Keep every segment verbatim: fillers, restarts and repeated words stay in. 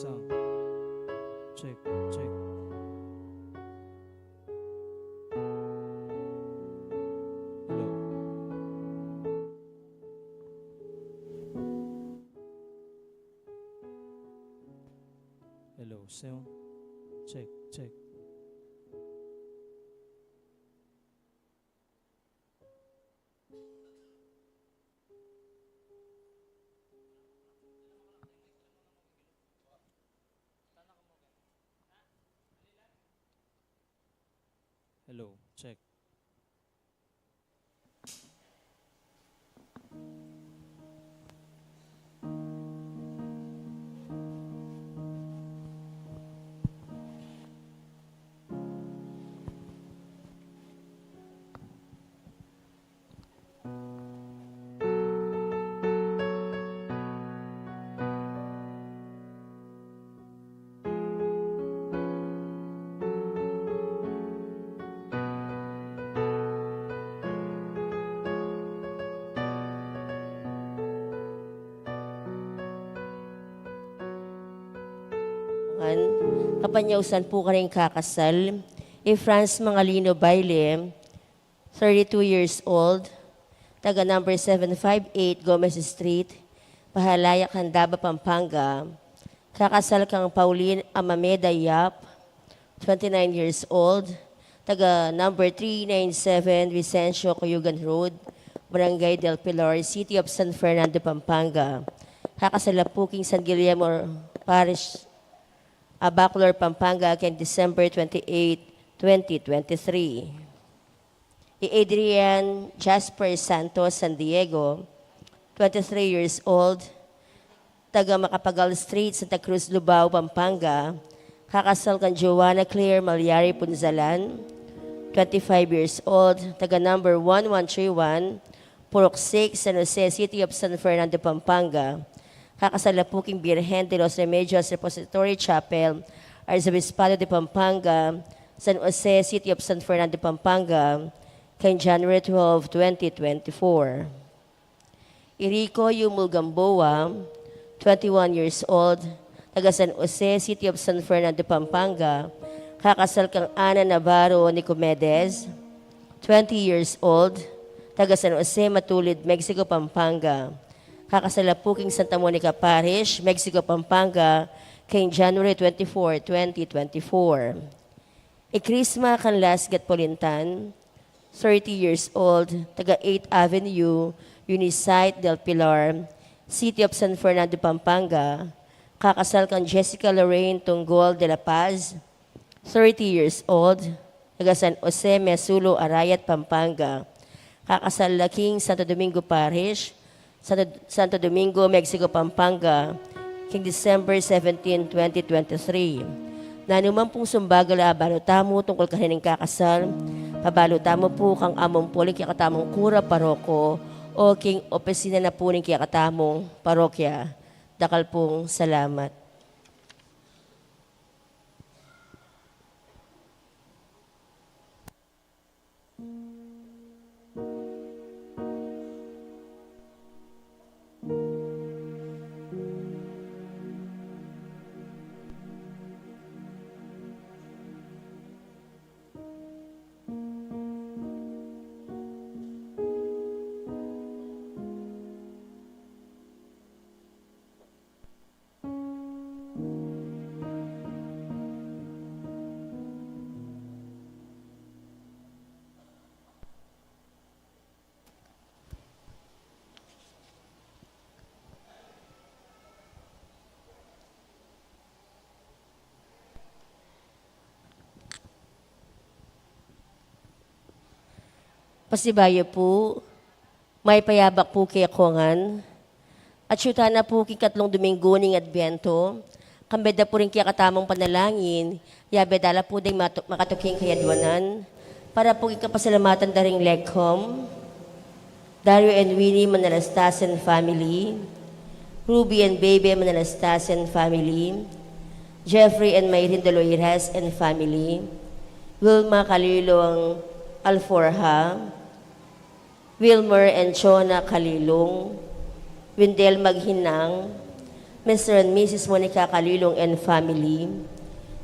Sound. Check, check. Hello. Hello, sound. Check, check. Hello, check. Kan, kapanyausan pu karing kakasal, i Franz Mangalino Baile, thirty-two years old, taga number seven five eight Gomez Street, Pahalaya, Candaba, Pampanga. Kakasal kang Pauline Amameda Yap, twenty-nine years old, taga number three nine seven Vicencio Cuyugan Road, Barangay del Pilar, City of San Fernando, Pampanga. Kakasal la pu king San Guillermo Parish, Bacolor, Pampanga, king December twenty-eight, twenty twenty-three. I Adrian Jasper Santos San Diego, twenty-three years old, taga Macapagal Street, Santa Cruz, Lubao, Pampanga, kakasal kang Joanna Claire Malyari Punzalan, twenty-five years old, taga number one one three one, Purok six, San Jose, City of San Fernando, Pampanga. Kakasal la pu king Birhen de los Remedios Repository Chapel, Arzobispado de Pampanga, San Jose, City of San Fernando, Pampanga, kang January twelve, twenty twenty-four. I Rico Yumul Gamboa, twenty-one years old, taga San Jose, City of San Fernando, Pampanga, kakasal kang Ana Navarro Nicomedes, twenty years old, taga San Jose Matulid, Mexico, Pampanga. Kakasal la pu king Santa Monica Parish, Mexico, Pampanga, kang January twenty-four, twenty twenty-four. I Crisma Canlas Gatpolintan, thirty years old, taga eighth Avenue, Unisite del Pilar, City of San Fernando, Pampanga, kakasal kang Jessica Lorraine Tunggol de la Paz, thirty years old, taga San Jose Mesulo, Arayat, Pampanga. Kakasal la king Santo Domingo Parish, Santo, Santo Domingo, Mexico, Pampanga, king December seventeen, twenty twenty-three. Nanu man pung sumbagal a abalu tamu tungkul kanining kakasal, pabalu tamu pu kang amu pung kekatamung kura paroko o king opisina na pu ning kekatamung parokya. Dakal pung salamat. Pasibayu pu, mayap a yabak pu kekongan. Atsu tana pu king katlung Dominggu ning Adbento, kambe da pu ring kekatamung panalangin, yabe da la pu ding matu-, makatuking kayadwanan, para pu king kapasalamatan da ring LegCom, Dario and Winnie Manalastasen family, Ruby and Bebe Manalastasen family, Jeffrey and Myrin Doloires and family, Wilma Kalilong Alforja, Wilmer and Chona Kalilong, Windel Maghinang, Mister and Missus Monica Calilong and family,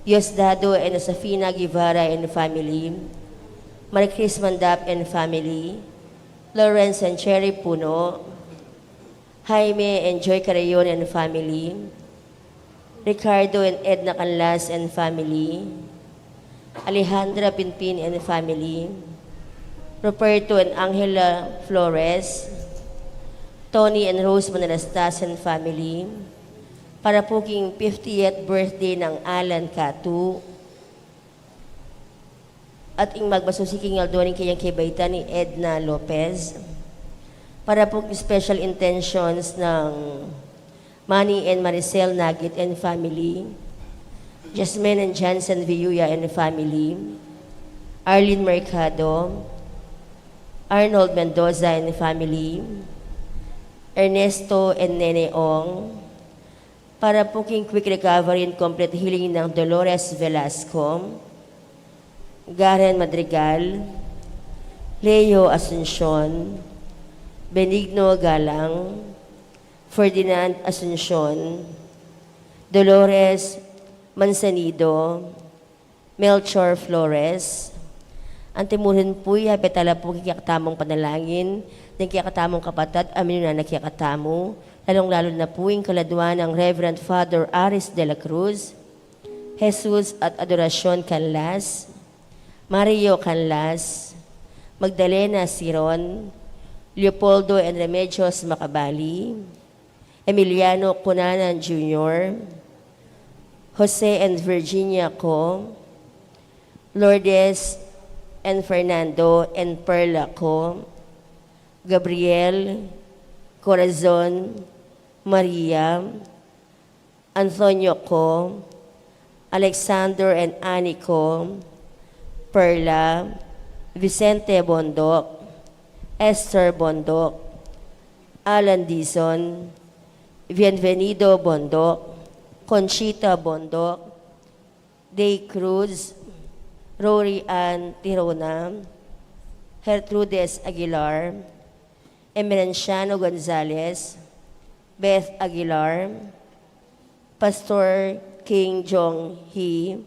Diosdado and Josefina Guevara and family, Marie Chris Mandap and family, Lawrence and Cherry Puno, Jaime and Joy Carreon and family, Ricardo and Edna Canlas and family, Alejandra Pinpin and family, Roberto and Angela Flores, Tony and Rose Manalastas and family, para pu king fiftieth birthday nang Alan Catu, at ing magmasusi king aldo ning kayang kebaitan i Edna Lopez, para pu king special intentions nang Manny and Maricel Nagit and family, Jasmine and Johnson Villuya and family, Arlene Mercado, Arnold Mendoza and family, Ernesto and Nene Ong, para pu king quick recovery and complete healing nang Dolores Velasco, Garen Madrigal, Leo Asuncion, Benigno Galang, Ferdinand Asuncion, Dolores Manzanido, Melchor Flores. Antimurin pu ya, petala pu king kekatamung panalangin, ding kekatamung kapatad a minuna na kekatamu, lalung-lalu na pu ing kaladua nang Reverend Father Aris de la Cruz, Jesus at Adoracion Canlas, Mario Canlas, Magdalena Siron, Leopoldo and Remedios Macabali, Emiliano Cunanan Junior, Jose and Virginia Co, Lourdes and Fernando and Perla Co, Gabriel, Corazon, Maria, Antonio Co, Alexander and Annie Co, Perla, Vicente Bondoc, Esther Bondoc, Alan Dizon, Bienvenido Bondoc, Conchita Bondoc, Day Cruz, Rory Ann Tirona, Gertrudes Aguilar, Emerenciano Gonzalez, Beth Aguilar, Pastor King Jong Hee,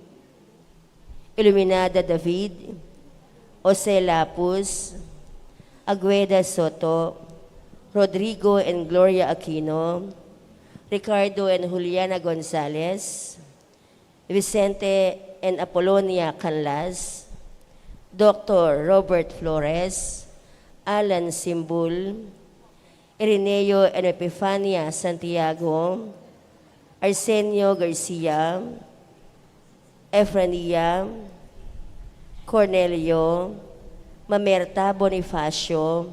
Iluminada David, Jose Lapus, Agueda Soto, Rodrigo and Gloria Aquino, Ricardo and Juliana Gonzalez, Vicente and Apolonia Canlas, Doctor Robert Flores, Alan Simbul, Ireneo and Epifania Santiago, Arsenio Garcia, Efrania, Cornelio, Mamerta Bonifacio,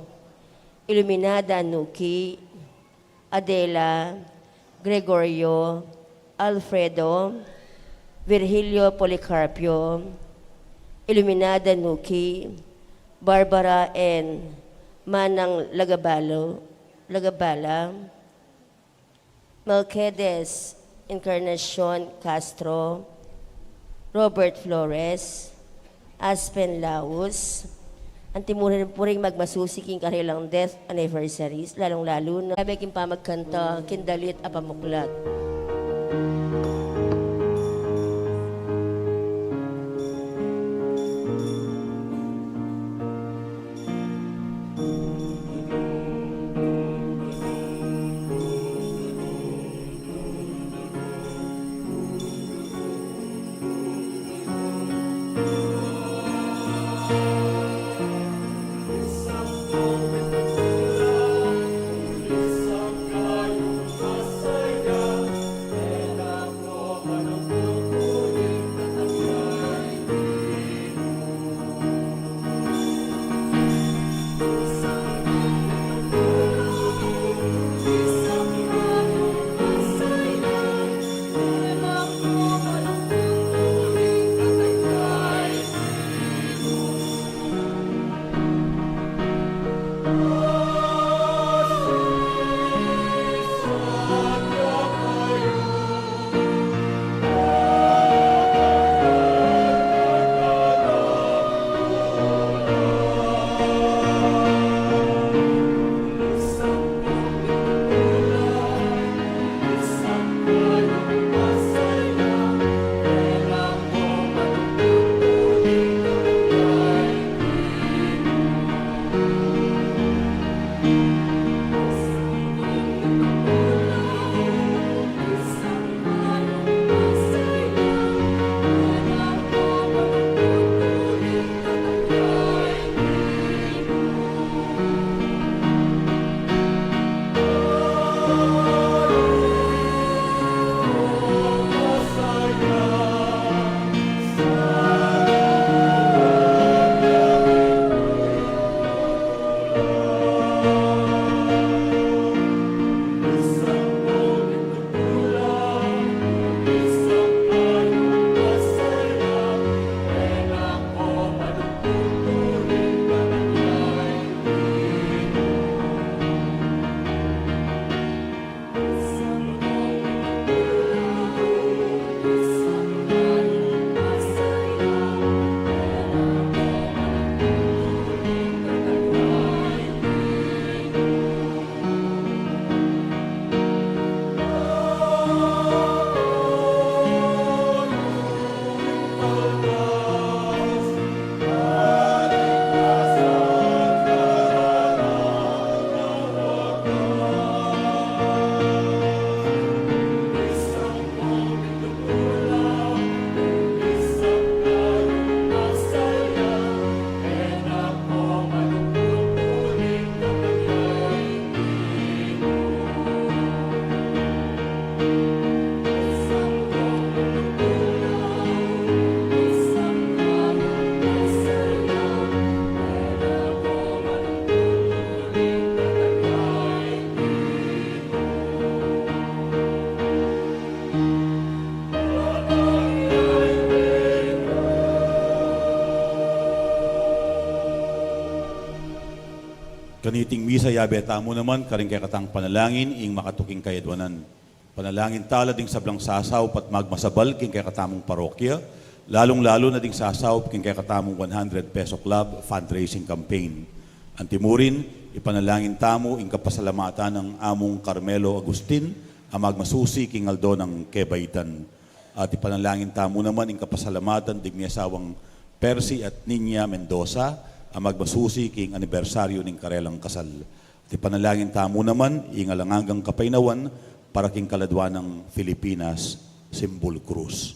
Iluminada Nuki, Adela, Gregorio, Alfredo, Virgilio Policarpio, Iluminada Nuki, Barbara and Manang Lagabalo, Lagabala, Melquiades Encarnacion Castro, Robert Flores, Aspen Laus, antimurin pu ring magmasusi king karelang death anniversaries, lalung-lalu na kayabe king pamagkanta king dalit a pamuklat. Iting misa, yabe tamu naman karing kekatang panalangin, ing makatuking kayadwanan. Panalangin tala ding sablang sasaup at magmasabal king kekatamung parokya, lalung-lalu na ding sasaup king kekatamung one hundred peso club fundraising campaign. Antimurin, ipanalangin tamu ing kapasalamatan nang Among Carmelo Agustin, a magmasusi king aldo nang kebaitan. At ipanalangin tamu naman ing kapasalamatan ding miasawang Percy at Niña Mendoza, a magmasusi king anibersaryu ning karelang kasal. At ipanalangin tamu naman ing alang anggang kapaynawan para king kaladwa nang Filipinas, Simbul Cruz.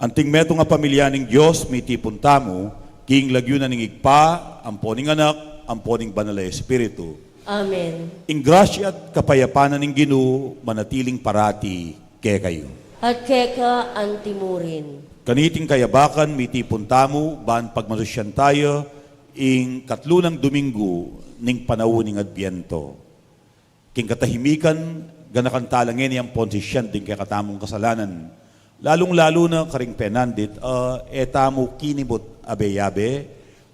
Anting metung a pamilya ning Dios, mitipun tamu king lagyu na ning Ibpa, ampo ning Anak, ampo ning Banal a Espiritu. Amen. Ing grasya at kapayapan na ning Ginu manatiling parati kekayu. At keka antimurin. Kaniting kayabakan, mitipun tamu ban pagmasusyan taya ing katlu nang Domingu ning panaun ning Adbiento. King katahimikan, ganakan tala ngeni ampon sisyan ding kekatamung kasalanan, lalung-lalu na karing penandit a e tamu kinimut abe-abe,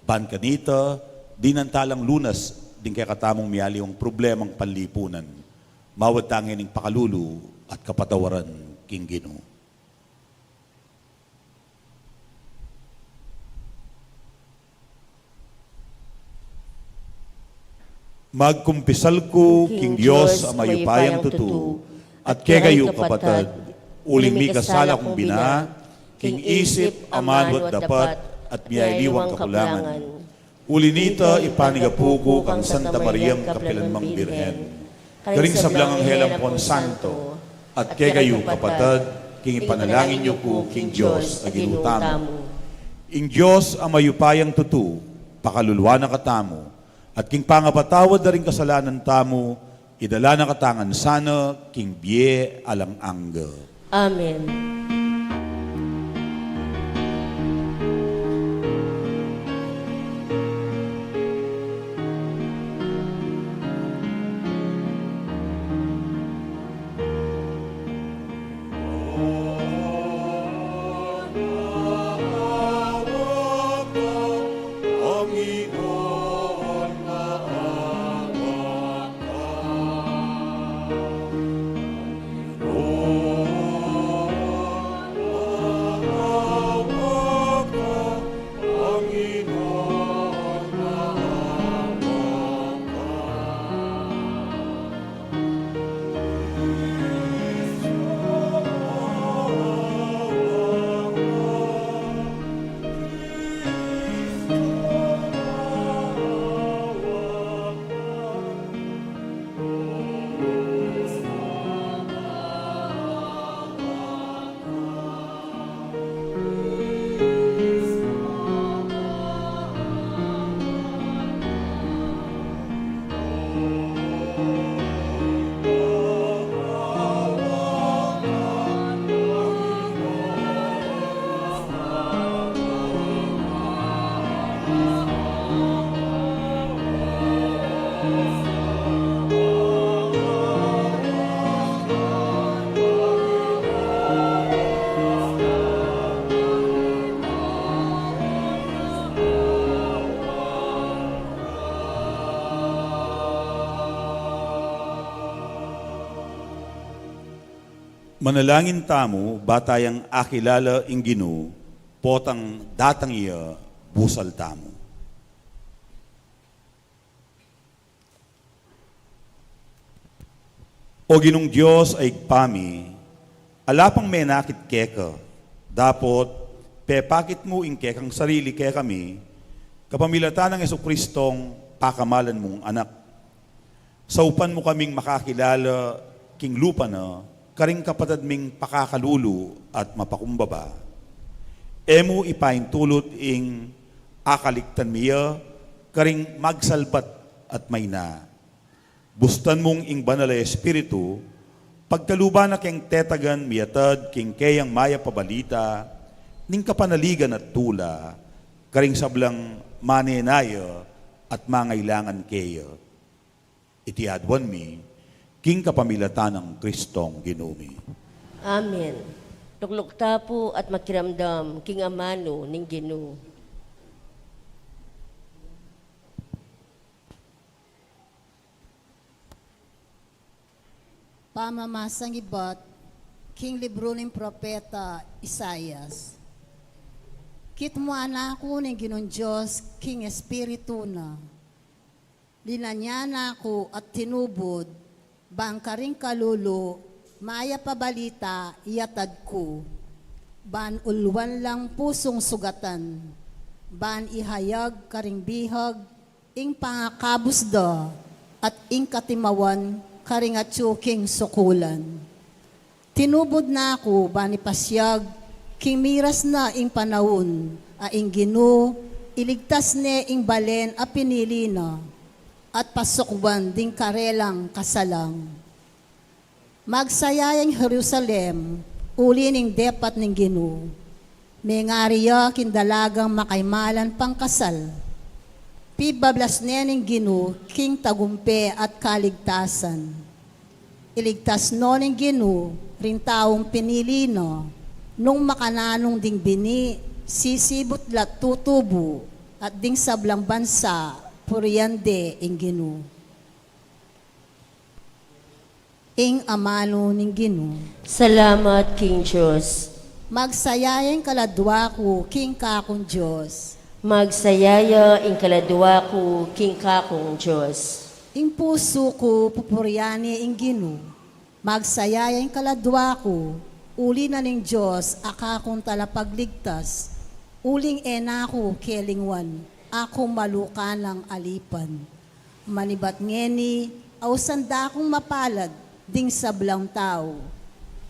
ban kanita dinan talang lunas ding kekatamung mialiwang problemang panlipunan. Mawad ta ngening pakalulu at kapatawaran king Ginu. Magkumpisal ku king Dios a mayupayang tutu, at kekayu kapatad, uling mikasala kung bina, king isip, amanu at dapat, at mialiwang kakulangan. Uli nita, ipanigapu ku kang Santa Mariang kapilanmang Birhen, karing sablang anghel ampon santo, at kekayu kapatad, king ipanalangin yu ku king Dios a Ginu tamu. Ing Dios a mayupayang tutu, pakaluluan na katamu, at king pangapatawad da ring kasalanan tamu, idala na kata ngan sana king bie alang angga. Amen. Manalangin tamu, ba tayang akilala ing Ginu, potang datang iya, busal tamu. O Ginung Dios a Ibpa mi, ala pang menakit keka, dapot pepakit mu ing kekang sarili kekami, kapamilatan nang Jesucristong pakamalan mung Anak. Saupan mu kaming makakilala king lupa na, karing kapatad ming pakakalulu at mapakumbaba. E mu ipaintulut ing akaligtan mi ya, karing magsalbat at mayna. Bustan mung ing Banal a Espiritu, pagkaluban na keng tetagan miatad king keyang mayap a balita, ning kapanaligan at tula, karing sablang manenaya at mangailangan keya. Iti aduan mi, king kapamilatan nang Kristong Ginu mi. Amen. Lukluk ta pu at makiramdam king amanu ning Ginu. Pamamasang ibat king libru ning propeta Isaias. Kitmuan na ku ning Ginung Dios king Espiritu na. Linanyan na ku at tinubud, ban karing kalulu mayap a balita iatad ku, ban uluan lang pusung sugatan, ban ihayag karing bihag ing pangakabus da, at ing katimawan karing atyu king sukulan. Tinubud na ku ban ipasiag king miras na ing panaun, a ing Ginu iligtas ne ing balen a pinili na, at pasukwan ding karelang kasalang. Magsaya ya ing Jerusalem uli ning depat ning Ginu. Mengari ya king dalagang makaimalan pangkasal. Pibablas ne ning Ginu king tagumpe at kaligtasan. Iligtas no ning Ginu ring taung pinili na, nung makananu ding bini sisibut la't tutubu, at ding sablang bansa purian de ing Ginu. Ing amanu ning Ginu. Salamat king Dios. Magsaya ya ing kaladua ku king kakung Dios. Magsaya ya ing kaladua ku king kakung Dios. Ing pusu ku pupurian ne ing Ginu. Magsaya ya ing kaladua ku, uli na ning Dios a kakung talapagligtas, uling e na ku kelingwan, aku maluka nang alipan. Manibat ngeni, ausan da kung mapalad ding sablang tau.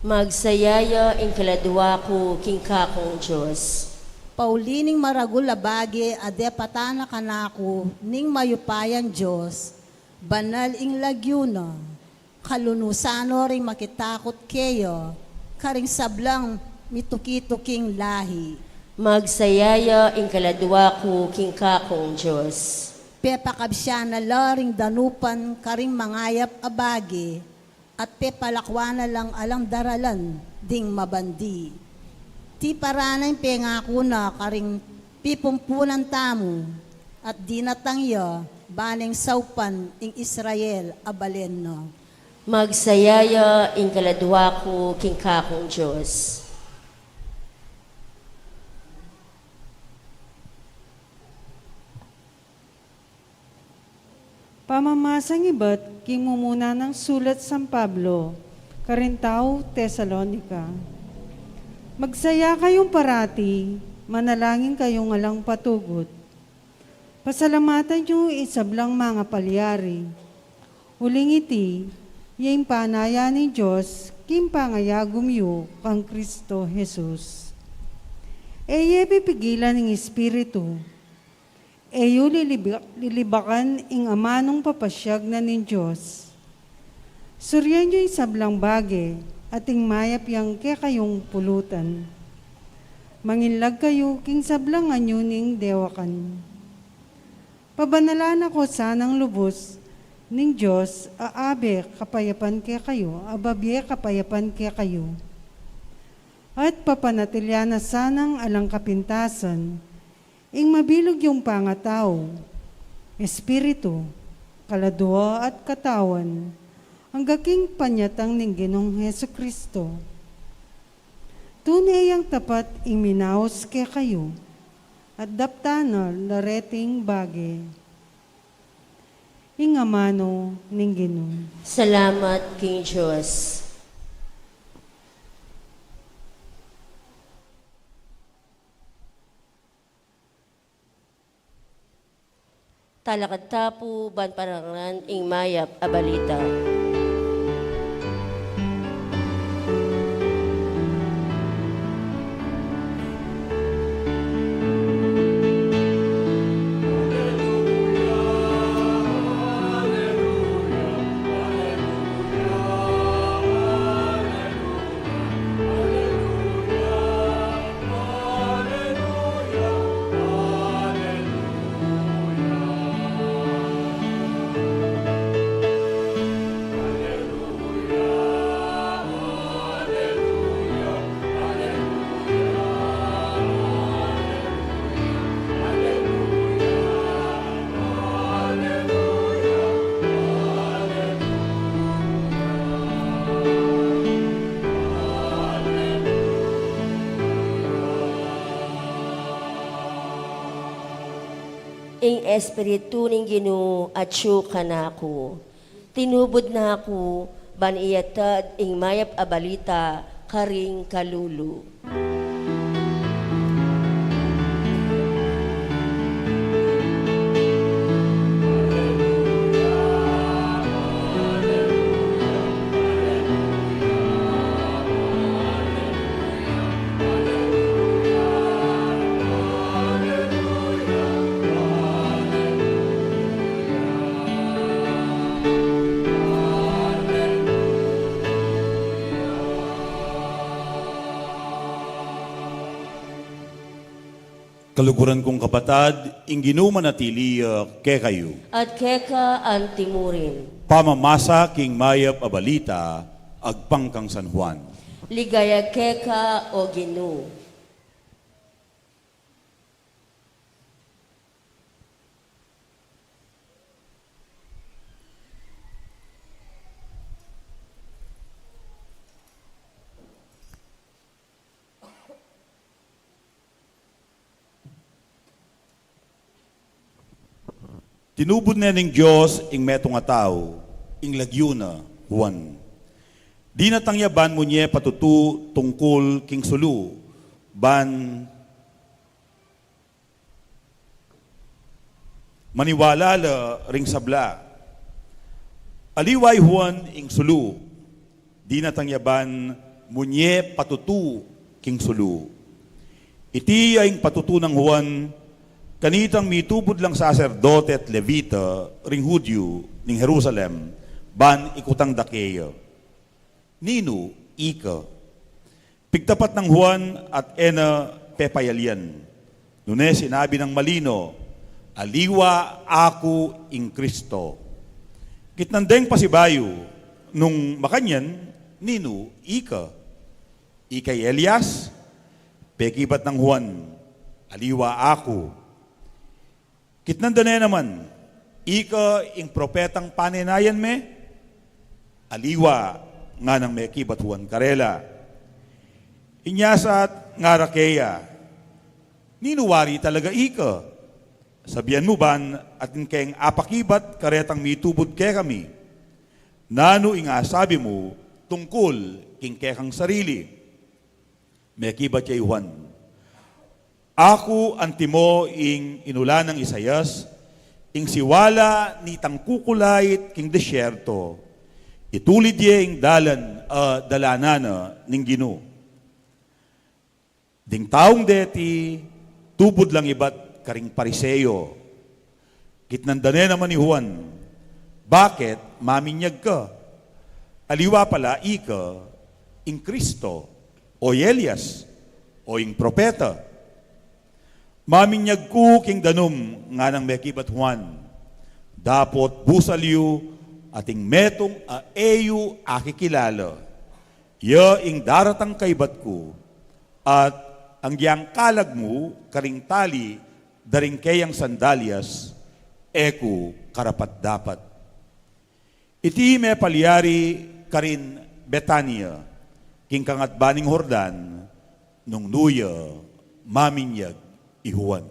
Magsaya ya ing kaladua ku king kakung Dios. Pauli ning maragul a bage a depatan na kanaku ning mayupayang Dios, banal ing lagyu na. Kalunusan no ring makitakut keya, karing sablang mituki-tuking lahi. Magsaya ya ing kaladua ku king kakung Dios. Pepakabsian na la ring danupan karing mangayap a bage, at pepalakwan na lang alang daralan ding mabandi. Tiparan na ing pengaku na karing pipumpunan tamu, at dinatang ya, ban neng saupan ing Israel a balen na. Magsaya ya ing kaladua ku king kakung Dios. Pamamasang ibat king mumuna nang sulat San Pablo karing tau Tesalonica. Magsaya kayung parati, manalangin kayung alang patugut. Pasalamatan yu ing sablang mangapalyari. Uling iti, ya ing panaya ning Dios king pangayagum yu kang Kristo Jesus. E ye pipigilan ning Espiritu. E yu lilibi-, lilibakan ing amanung papasiag na ning Dios. Surian yu ing sablang bage, at ing mayap yang kekayung pulutan. Manginlag kayu king sablang anyu ning dewakan. Pabanalan na ko sanang lubus ning Dios a abe kapayapan kekayu, a babie kapayapan kekayu. At papanatilian na sanang alang kapintasan ing mabilug yung pangatau, espiritu, kaladua at katawan, angga king panyatang ning Ginung Jesu-Kristo. Tune yang tapat ing minaus kekayu, at daptan na la reting bage. Ing amanu ning Ginu. Salamat king Dios. Talakad ta pu ban parangalan ing mayap a balita. Espiritu ning Ginu atyu kanaku. Tinubud na ku ban iyatad ing mayap a balita karing kalulu. Kaluguran kung kapatad, ing Ginu manatili ya kekayu. At keka antimurin. Pamamasa king mayap a balita agpang kang San Juan. Ligaya keka, O Ginu. Tinubud ne ning Dios ing metung a tau, ing lagyu na Juan. Dinatang ya ban munye patutu tungkul king sulu, ban maniwala la ring sabla. Aliwa i Juan ing sulu, dinatang ya ban munye patutu king sulu. Iti ya ing patutu nang Juan kanitang mitubud lang saserdote at Levita ring Judio ning Jerusalem, ban ikutang da keya, "Ninu ika?" Pigtapat nang Juan at e na pepayalian. Nune sinabi nang malino, "Aliwa aku ing Kristo." Kitnan deng pasibayu, nung makanyan, "Ninu ika? Ika i Elias?" Pekibat nang Juan, "Aliwa aku." Kitnan da ne naman, "Ika ing propetang panenayan me?" "Aliwa," nganang mekibat Juan karela. Inya sa at ngara keya, "Ninu wari talaga ika? Sabian mu ban atin keng apakibat karetang mitubud kekami? Nanu ing asabi mu tungkul king kekang sarili?" Mekibat ya i Juan, "Aku antimo ing inulan nang Isaias, ing siwala nitang kukulait king desierto, itulid ye ing dalan a dalanan na ning Ginu." Ding taung deti tubud lang ibat karing Pariseo. Kitnan da ne naman i Juan, "Bakit maminyag ka? Aliwa pala ika ing Kristo, o i Elias, o ing propeta?" "Maminyag ku king danum," nganang mekibat Juan, "dapot busal yu ating metung a e yu akikilala. Ya ing daratang kaibat ku, at anggiyang kalag mu karing tali da ring keyang sandalyas, e ku karapat-dapat." Iti mepalyari karin Betania, king kangatba ning Jordan, nung nu ya maminyag i Juan.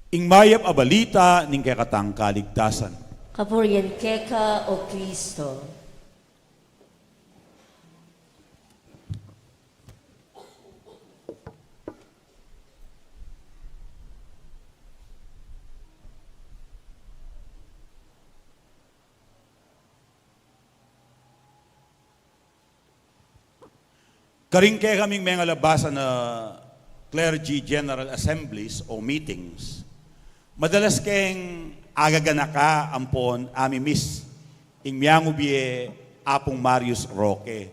Ing mayap a balita ning kekatang kaligtasan. Kapurian keka, O Kristo. Karing kekaming mengalabasan a Clergy General Assemblies o meetings, madalas keng agaganaka ampon amimiss ing miangubie Apung Marius Roque,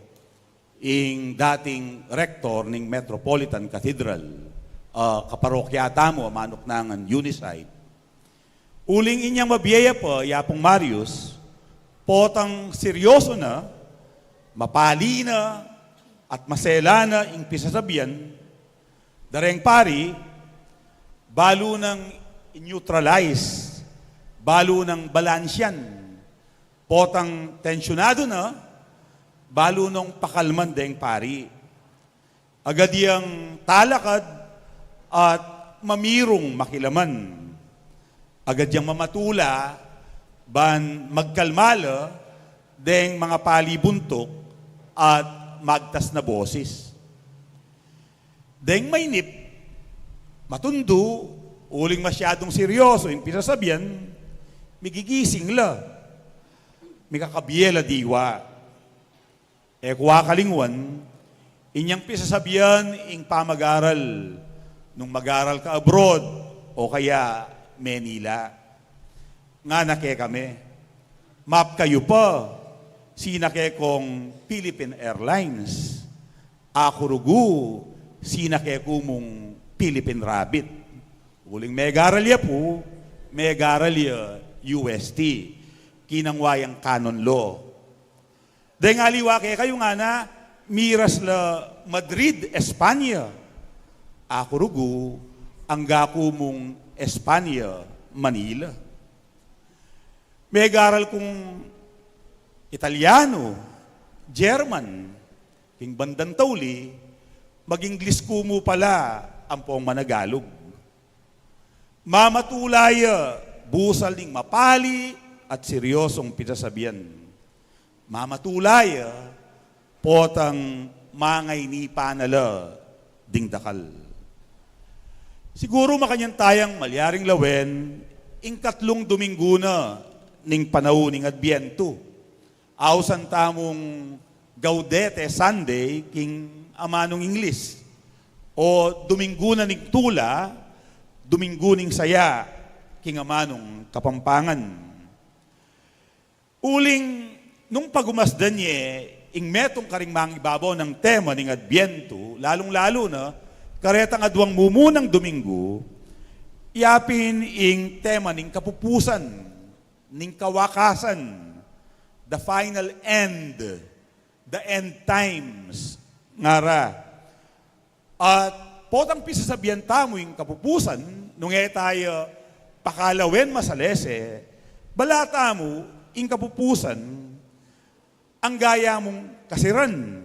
ing dating rektor ning Metropolitan Cathedral, ah, kaparokya tamu a manuknangan Unicide. Uling inyang mabie ya pa i Apung Marius, potang seryoso na, mapali na, at masela na ing pisasabian da reng pari, balu nang neutralize, balu nang balansian. Potang tensyonadu na, balu nong pakalman deng pari. Agad yang talakad at mamirung makilaman. Agad yang mamatula ban magkalma la deng mangapali buntuk at magtas na bosis. Deng mainip, matundu, uling masyadung seryoso ing pisasabian, migigising la, mikakabie la diwa. E ku akalingwan, inyang pisasabian ing pamagaral nung magaral ka abroad o kaya Manila. Ngana kekami, "Map kayu pa, sinake kong Philippine Airlines. Aku rugu, sinake ku mung Philippine Rabbit." Uling megaral ya pu, megaral ya U S T, kinangwa yang canon law. Deng aliwa kekayu ngana, miras la Madrid, Espanya. Aku rugu, angga ku mung Espanya, Manila. Megaral kung Italiano, German, king bandang tauli, mag-Ingles ku mu pala ampong managalug. Mamatula ya, busal ning mapali at seryosong pisasabian. Mamatula ya, potang mangainipan na la ding dakal. Siguru makanyan tayang malyaring lawen ing katlung Dominggu na ning panaun ning Adbientu. Ausan tamung Gaudete Sunday king amanung Ingles, o Dominggu na ning Tula, Dominggu ning Saya king amanung Kapampangan. Uling nung pagumasdan ye ing metung karing mangibabaw nang tema ning Adbientu, lalung-lalu na karetang aduang mumunang Dominggu, yapin ing tema ning kapupusan, ning kawakasan, the final end, the end times, ngara. At potang pisasabian tamu ing kapupusan, nung e taya pakalawen masalese, bala tamu ing kapupusan, angga ya mung kasiran.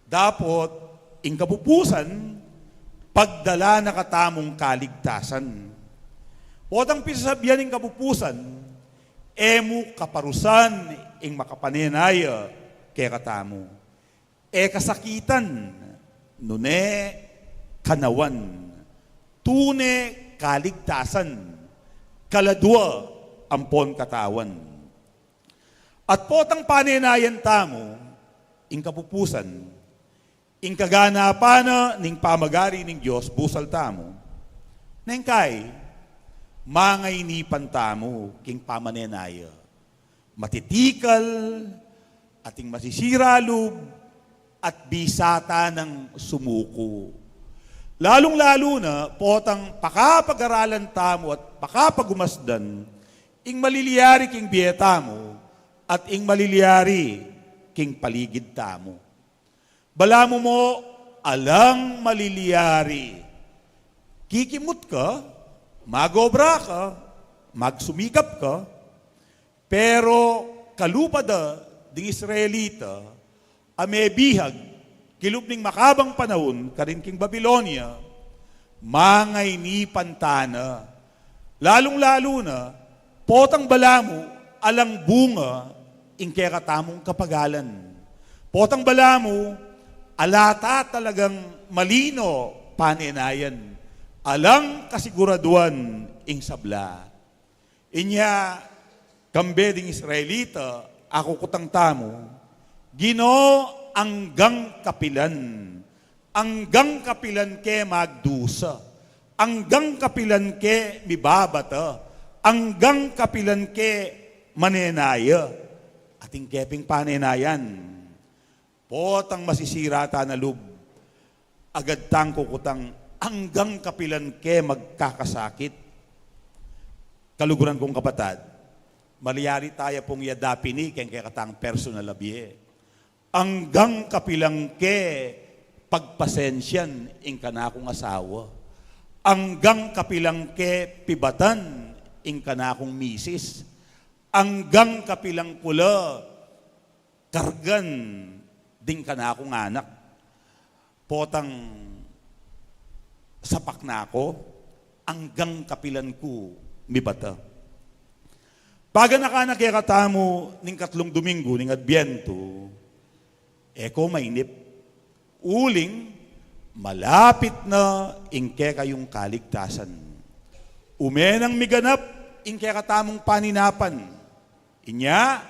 Dapot ing kapupusan, pagdala na katamung kaligtasan. Potang pisasabian ing kapupusan, e mu kaparusan ing makapanenaya kekatamu. E kasakitan, nune kanawan, tune kaligtasan, kaladua ampon katawan. At potang panenayan tamu ing kapupusan, ing kaganapan na ning pamagari ning Dios busal tamu, neng kai, mangainipan tamu king pamanenaya. Matitikal, ating masisira lub, at bisa ta nang sumuku. Lalung-lalu na, potang pakapagaralan tamu at pakapagumasdan ing malilyari king bie tamu at ing malilyari king paligid tamu. Balamu mu, alang malilyari. Kikimut ka, mag-obra ka, magsumikap ka, pero kalupa da ding Israelita a mebihag kilub ning makabang panaun karin king Babilonia, mangainipan ta na. Lalung-lalu na, potang balamu alang bunga ing kekatamung kapagalan. Potang balamu ala ta talagang malino panenayan, alang kasiguraduan ing sabla. Inya, kambe ding Israelita, akukutang tamu, Ginu, anggang kapilan? Anggang kapilan ke magdusa? Anggang kapilan ke mibabata? Anggang kapilan ke manenaya? Atin ke ping panenayan. Potang masisira ta na lub, agad tang kukutang, anggang kapilan ke magkakasakit? Kaluguran kung kapatad, malyari taya pung yadapin ini keng kekatang personal a bie. Anggang kapilan ke pagpasensian ing kanakung asawa? Anggang kapilan ke pibatan ing kanakung misis? Anggang kapilan ku la kargan ding kanakung anak? Potang Sapak na ku, anggang kapilan ku mibata. Paganakan na kekatamu ning katlung Domingo ning Adbientu, e ko mainip. Uling malapit na ing kekayung kaligtasan. Ume nang miganap ing kekatamung paninapan. Inya,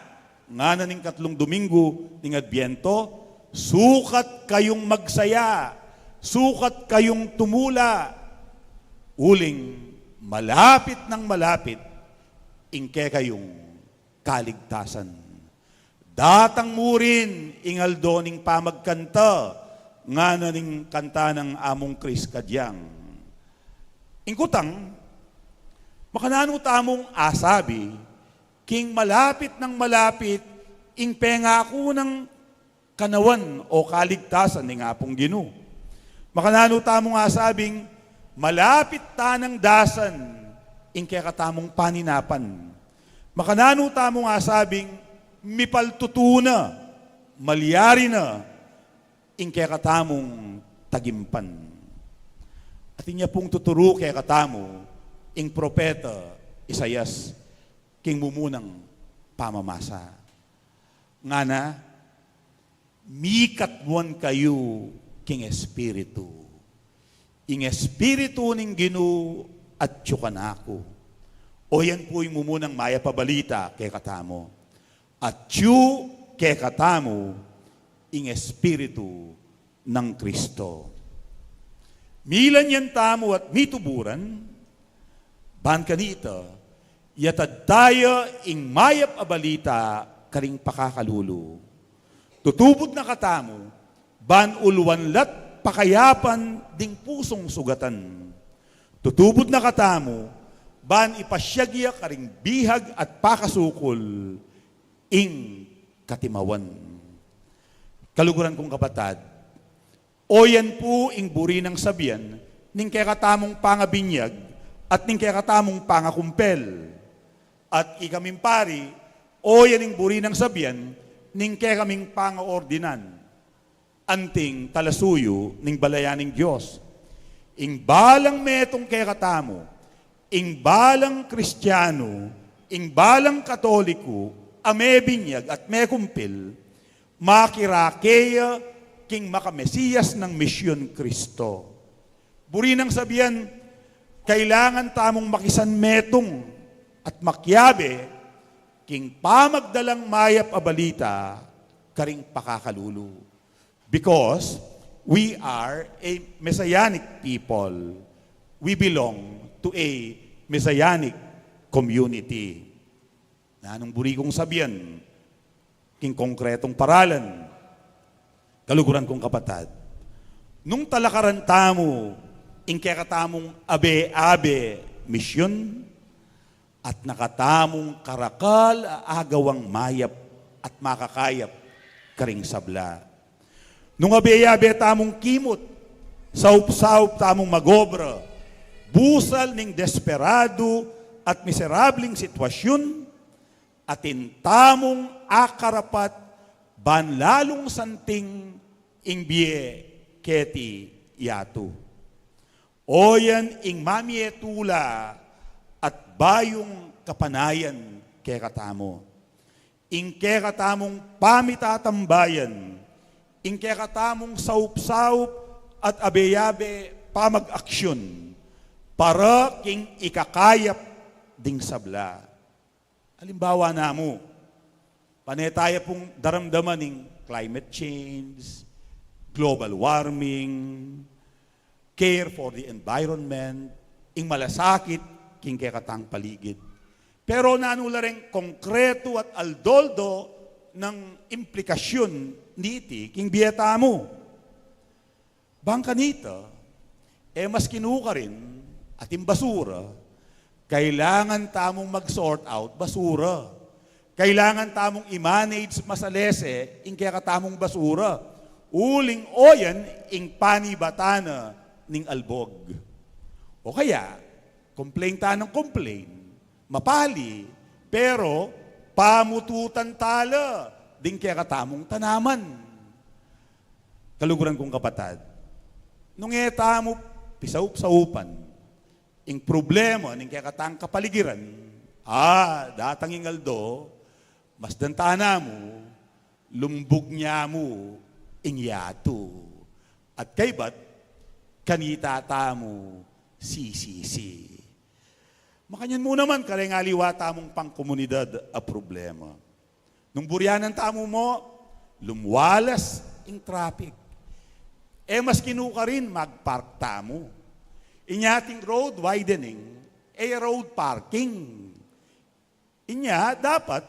ngana ning katlung Domingo ning Adbientu, sukat kayung magsaya, sukat kayung tumula, uling malapit nang malapit ing kekayung kaligtasan. Datang murin ing aldo ning pamagkanta, ngana ning kanta nang Among Kris kadyang. Ing kutang, makananu tamung asabi king malapit nang malapit ing pengaku nang kanawan o kaligtasan ning Apung Ginu? Makananu tamung asabing malapit ta nang dasan ing kekatamung paninapan? Makananu tamung asabing mipaltutu na, malyari na ing kekatamung tagimpan? Atin ya pung tuturu kekatamu ing propeta Isaias king mumunang pamamasa. Ngana, mikatmuan kayu king Espiritu. Ing Espiritu ning Ginu atyu kanaku. O yan pu ing mumunang mayap a balita kekatamu. Atyu kekatamu ing Espiritu nang Kristo. Milanyan tamu at mituburan, ban kanita, yatad taya ing mayap a balita karing pakakalulu. Tutubud na katamu, ban uluan la't pakayapan ding pusung sugatan. Tutubud na katamu, ban ipasyag ya karing bihag at pakasukul ing katimawan. Kaluguran kung kapatad, o yan pu ing buri nang sabian ning kekatamung pangabinyag at ning kekatamung pangakumpel. At ikaming pari, o yan ing buri nang sabian ning kekaming pangaordinan anting talasuyu ning balayan ning Dios. Ing balang metung kekatamu, ing balang Kristianu, ing balang Katoliku a mebinyag at mekumpil, makirake ya king makamesiyas nang misyun Kristo. Buri nang sabian, kailangan tamung makisanmetung at makiabe king pamagdalang mayap a balita karing pakakalulu. Because we are a messianic people. We belong to a messianic community. Nanung buri kung sabian king konkretung paralan? Kaluguran kung kapatad, nung talakaran tamu ing kekatamung abe-abe misyun, at nakatamung karakal a agawang mayap at makakayap karing sabla. Nung abe-abe tamung kimut, saup-saup tamung magobra, busal ning desperadu at miserabling sitwasyun, atin tamung akarapat ban lalung santing ing bie keti yatu. O yan ing mamie tula at bayung kapanayan kekatamu. Ing kekatamung pamitatambayan, ing kekatamung saup-saup at abe-abe pamag-aksyun para king ikakayap ding sabla. Alimbawa namu, pane taya pung daramdaman ing climate change, global warming, care for the environment, ing malasakit king kekatang paligid. Pero nanu la reng konkretu at aldo-aldo nang implikasyun niti king bie tamu? Bang kanita, e maski nukarin atin basura, kailangan tamung mag-sort out basura. Kailangan tamung i-manage masalese ing kekatamung basura. Uling o yan ing panibatan na ning albog. O kaya, complain ta nang complain, mapali, pero pamututan ta la ding kekatamung tanaman. Kaluguran kung kapatad, nung e tamu pisaup-saupan ing problema ning kekatang kapaligiran, a datang ing aldo, masdan ta namu, lumbug ne mu ing yatu. At kaybat, kanita tamu sisisi. Makanyan mu naman kareng aliwa tamung pangkomunidad a problema. Nung buryanan tamu mu, lumwalas ing traffic. E mas kinukarin magpark tamu. Inya ating road widening, e road parking. Inya dapat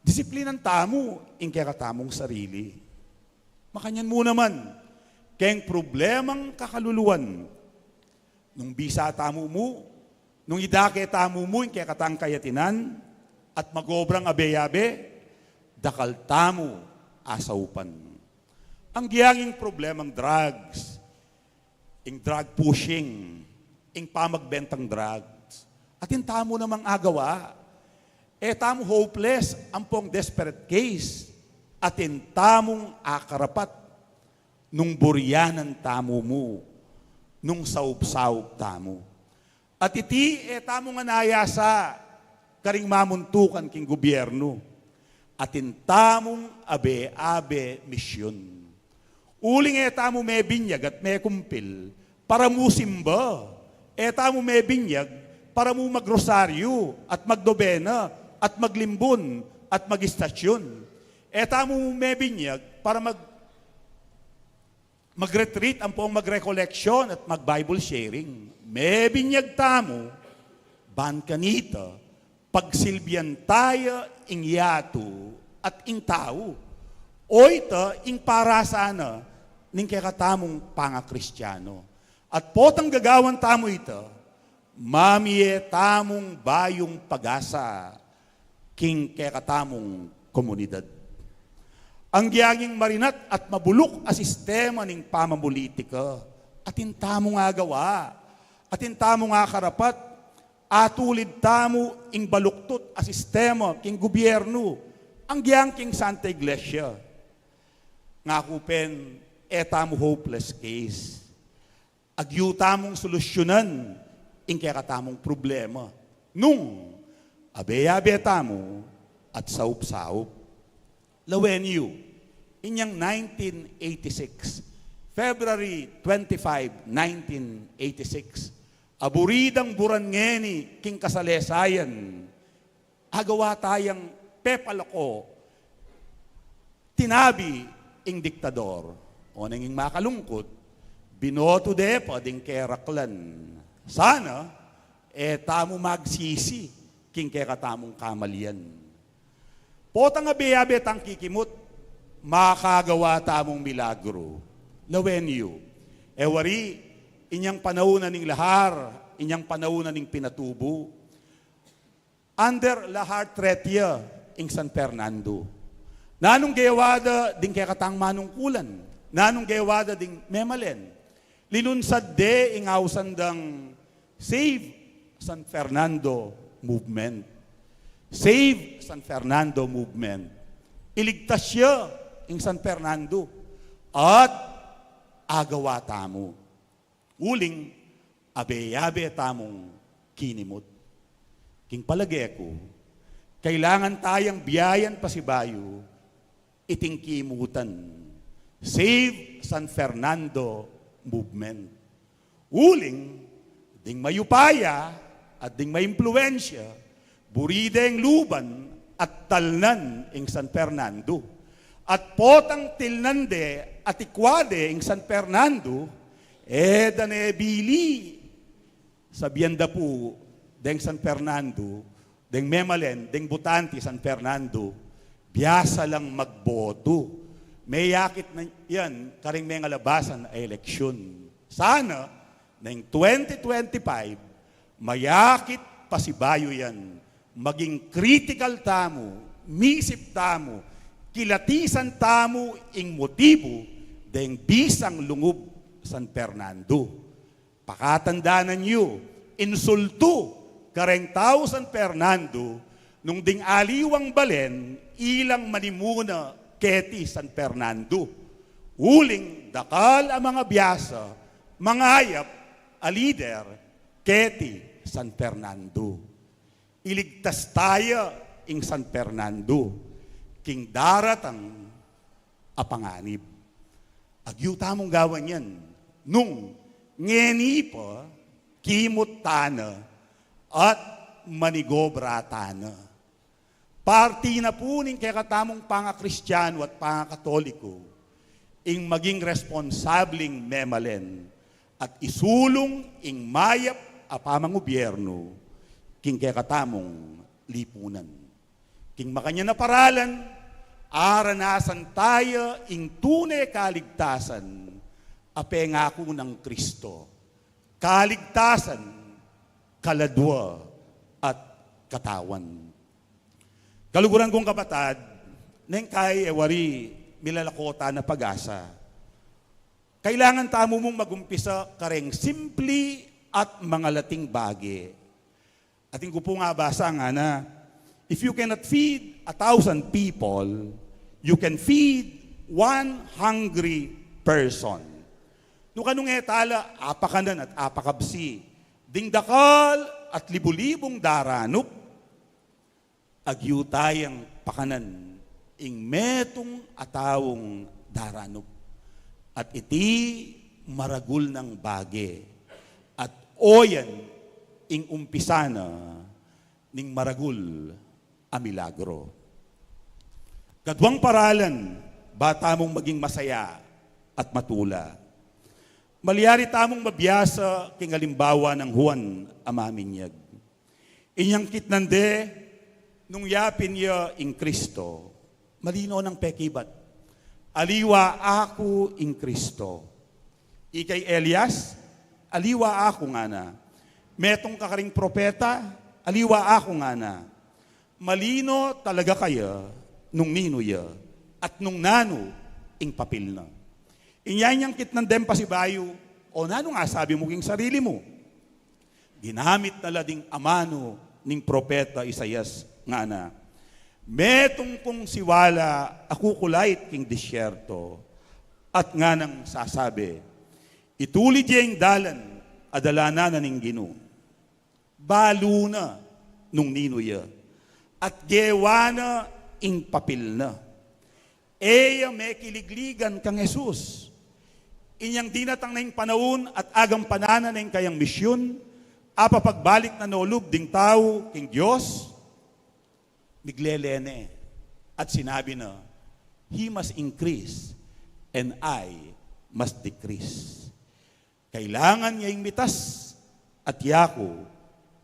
disiplinan tamu ing kekatamung sarili. Makanyan mu naman keng problemang kakaluluan. Nung bisa tamu mu, nung idake tamu mu ing kekatang kayatinan at magobrang abe-abe, dakal tamu asaupan. Agyang ing problemang drugs, ing drug pushing, ing pamagbentang drugs, atin tamu namang agawa. E tamu hopeless ampong desperate case, atin tamung akarapat nung buryanan tamu mu, nung saup-saup tamu. At iti e tamung anayasa karing mamuntukan king gubyernu, atin tamung abe-abe misyun. Uling e tamu mebinyag at mekumpil para mu simba, e tamu mebinyag para mu magrosaryu at magdobena at maglimbun at magistasyun. E tamu mebinyag para mag, mag-retreat ampong mag-recollection at mag-Bible sharing. Mebinyag tamu ban kanita pagsilbian taya ing yatu at ing tau. O ita ing parasana ning kekatamung pangakristiano. At potang gagawan tamu ita, mamie tamung bayung pag-asa king kekatamung komunidad. Agyang ing marinat at mabuluk a sistema ning pamamulitika, atin tamung agawa, atin tamung akarapat, atulid tamu ing baluktut a sistema king gubyernu, agyang king Santa Iglesia. Ngaku pin, e tamu hopeless case. Agyu tamung solusyunan ing kekatamung problema nung abe-abe tamu at saup-saup. Lawen yu, inyang nineteen eighty-six, February twenty-five, nineteen eighty-six, a buri dang buran ngeni king kasalesayan, agawa tayang pepalako, tinabi ing diktador. Oneng ing makalungkut, binoto de pa ding keraklan. Sana e tamu magsisi king kekatamung kamalian. Potang abe-abe tang kikimut, makagawa tamung milagru. Lawen yu, e wari, inyang panaun na ning lahar, inyang panaun na ning pinatubu, under lahar threat ya ing San Fernando. Nanung gewa da ding kekatang manungkulan? Nanung gewa da ding memalen? Linunsad de ing ausan dang Save San Fernando Movement. Save San Fernando Movement. Iligtas ya ing San Fernando. At agawa tamu. Uling abe-abe tamung kinimut. King palage ku, kailangan tayang biayan pasibayu iting kimutan, Save San Fernando Movement. Uling ding mayupaya at ding maimpluensya, buri deng luban at talnan ing San Fernando. At potang tilnan de at ikwa de ing San Fernando, e da ne bili. Sabian da pu deng San Fernando, deng memalen, deng butante San Fernando, biasa lang magboto. Meyakit na yan karing mengalabasan a eleksyon. Sana, neng twenty twenty-five, mayakit pasibayu yan, maging critical tamu, misip tamu, kilatisan tamu ing motibu deng bisang lungub San Fernando. Pakatandanan yu, insultu kareng tau San Fernando, nung ding aliwang balen ilang manimuna keti San Fernando. Uling dakal a mangabiasa, mangayap, a lider keti San Fernando. Iligtas taya ing San Fernando king daratang a panganib. Agyu tamung gawan yan nung ngeni pa kimut tana at manigobra tana. Parti na pu ning kekatamung pangakristiano at pangakatoliko ing maging responsabling memalen at isulung ing mayap a pamangubyernu king kekatamung lipunan. King makanyan a paralan, aranasan taya ing tune kaligtasan a pengaku nang Kristo. Kaligtasan, kaladua, at katawan. Kaluguran kung kapatad, neng kai e wari milalako ta na pag-asa. Kailangan tamu mung magumpisa kareng simpli at mangalating bage. Atin ku pung abasa ngana, "If you cannot feed a thousand people, you can feed one hungry person." Nung kanung e tala apakanan at apakabsi ding dakal at libu-libung daranup, agyu tayang pakanan ing metung a taung daranup. At iti maragul nang bage, at oyan ing umpisa na ning maragul a milagro. Kaduang paralan, ba tamung maging masaya at matula. Malyari tamung mabiasa king alimbawa nang Juan a Maminyag. Inyang kitnan de nung yapin ya ing Kristo, malino nang pekibat, "Aliwa aku ing Kristo." Ikay Elias, "Aliwa aku," ngana. "Metung ka karing propeta?" "Aliwa aku," ngana. Malino talaga kaya nung ninu ya at nung nanu ing papil na. Inya inyang kitnan deng pasibayu, "O nanu ing asabi mu king sarili mu?" Ginamit na la ding amanu ning propeta Isaias, ngana, "Metung kung siwala a kukulait king disyerto, at nganang sasabi, 'Itulid ye ing dalan a dalanan na ning Ginu.'" Balu na nung ninu ya, at gewa na ing papil na. E ya mekiligligan kang Jesus. Inyang dinatang na ing panaun at agampanan na ing kayang misyun, apapagbalik na no lub ding tau king Dios, miglele ne at sinabi na, "He must increase and I must decrease." Kailangan ya ing mitas at yaku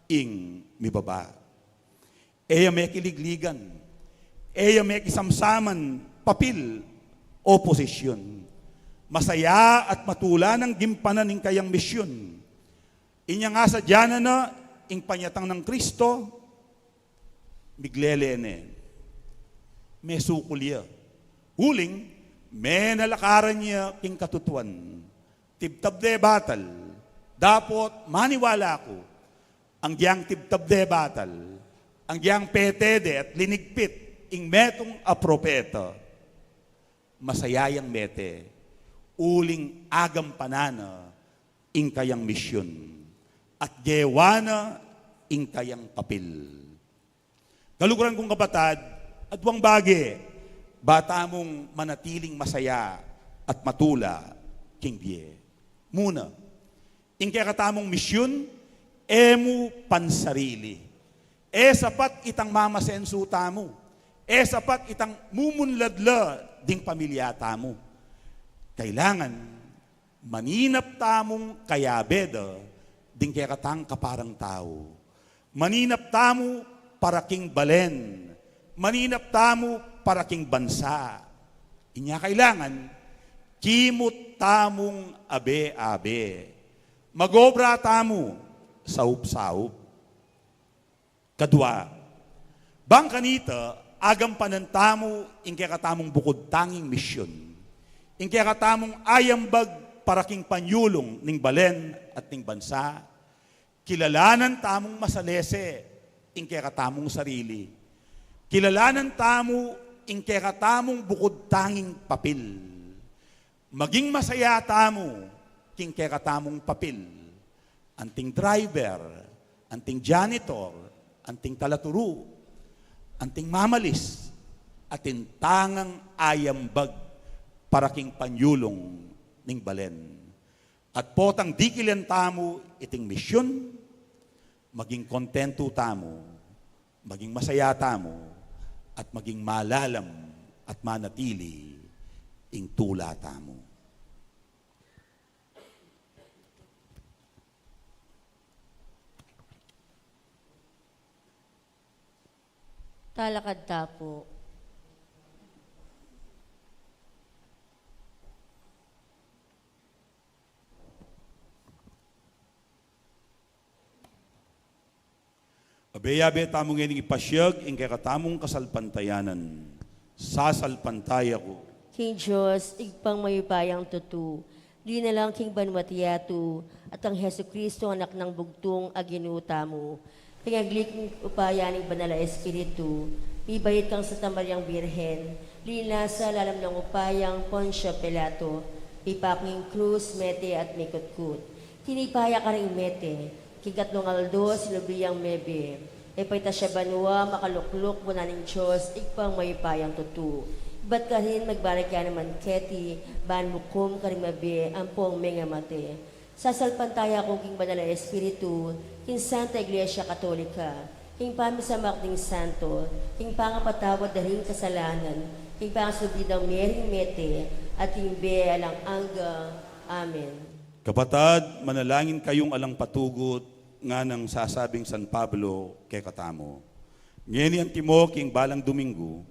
ing mibaba. E ya mekiligligan, e ya mekisamsaman papil o posisyun. Masaya at matula nang gimpanan ing kayang misyun. Inyang asadya na na ing panyatang nang Kristo, miglele ne. Mesukul ya. Uling, menalakaran ya king katutuan. Tibtab de batal, dapot maniwala ku, anggyang tibtab de batal, anggyang pete de at linigpit ing metung a propeta, masaya yang mete, uling agampanan na ing kayang misyun, at gewa na ing kayang papil. Kaluguran kung kapatad, aduang bage, ba tamung manatiling masaya at matula king bie. Muna, ing kekatamung misyun, e mu pansarili. E sapat itang mamasensu tamu. E sapat itang mumunlad la ding pamilya tamu. Kailangan maninap tamung kayabe da ding kekatang kaparang tau. Maninap tamu para king balen. Maninap tamu para king bansa. Inya kailangan, kimut tamung abe-abe. Magobra tamu saup-saup. Kadua, bang kanita, agampanan tamu ing kekatamung bukud tanging misyun, ing kekatamung ayambag para king panyulung ning balen at ning bansa. Kilalanan tamung masalese ing kekatamung sarili. Kilalanan tamu ing kekatamung bukud tanging papil. Maging masaya tamu king kekatamung papil. anting driver, anting janitor, anting talaturu, anting mamalis, atin tangang ayambag para king panyulung ning balen. At potang dikilan tamu iting misyun, maging kontentu tamu, maging masaya tamu, at maging malalam at manatili ing tula tamu. Talakad ta pu. Abe, abe tamu ngening ipasyag ing kekatamung kasalpantayanan. Sasalpantaya ku king Dios, Ibpang mayupayang tutu, linalang king banwa't yatu, at kang Jesucristo, Anak nang bugtung a Ginu tamu, pengagli king upaya ning Banal a Espiritu, mibait kang Santa Mariang Birhen, linasa lalam nang upayang Poncio Pilato, mipaku king krus, mete at mikutkut. Tinipa ya karing mete, king katlung aldo sinubli yang mebie, e paitas ya banua, makalukluk wanan ning Dios, Ibpang mayupayang tutu. Ibat karin, magbalik ya naman keti, ban mukum karing mabie ampong mengamate. Sasalpantaya ku king Banal a Espiritu, king Santa Iglesia Katolika, king pamisamak ding santo, king pangapatawad da ring kasalanan, king pangasubli dang mearing mete, at king bie alang angga. Amen. Kapatad, manalangin kayung alang patugut, nganang sasabing San Pablo kekatamu. Ngeni antimo king balang Domingo,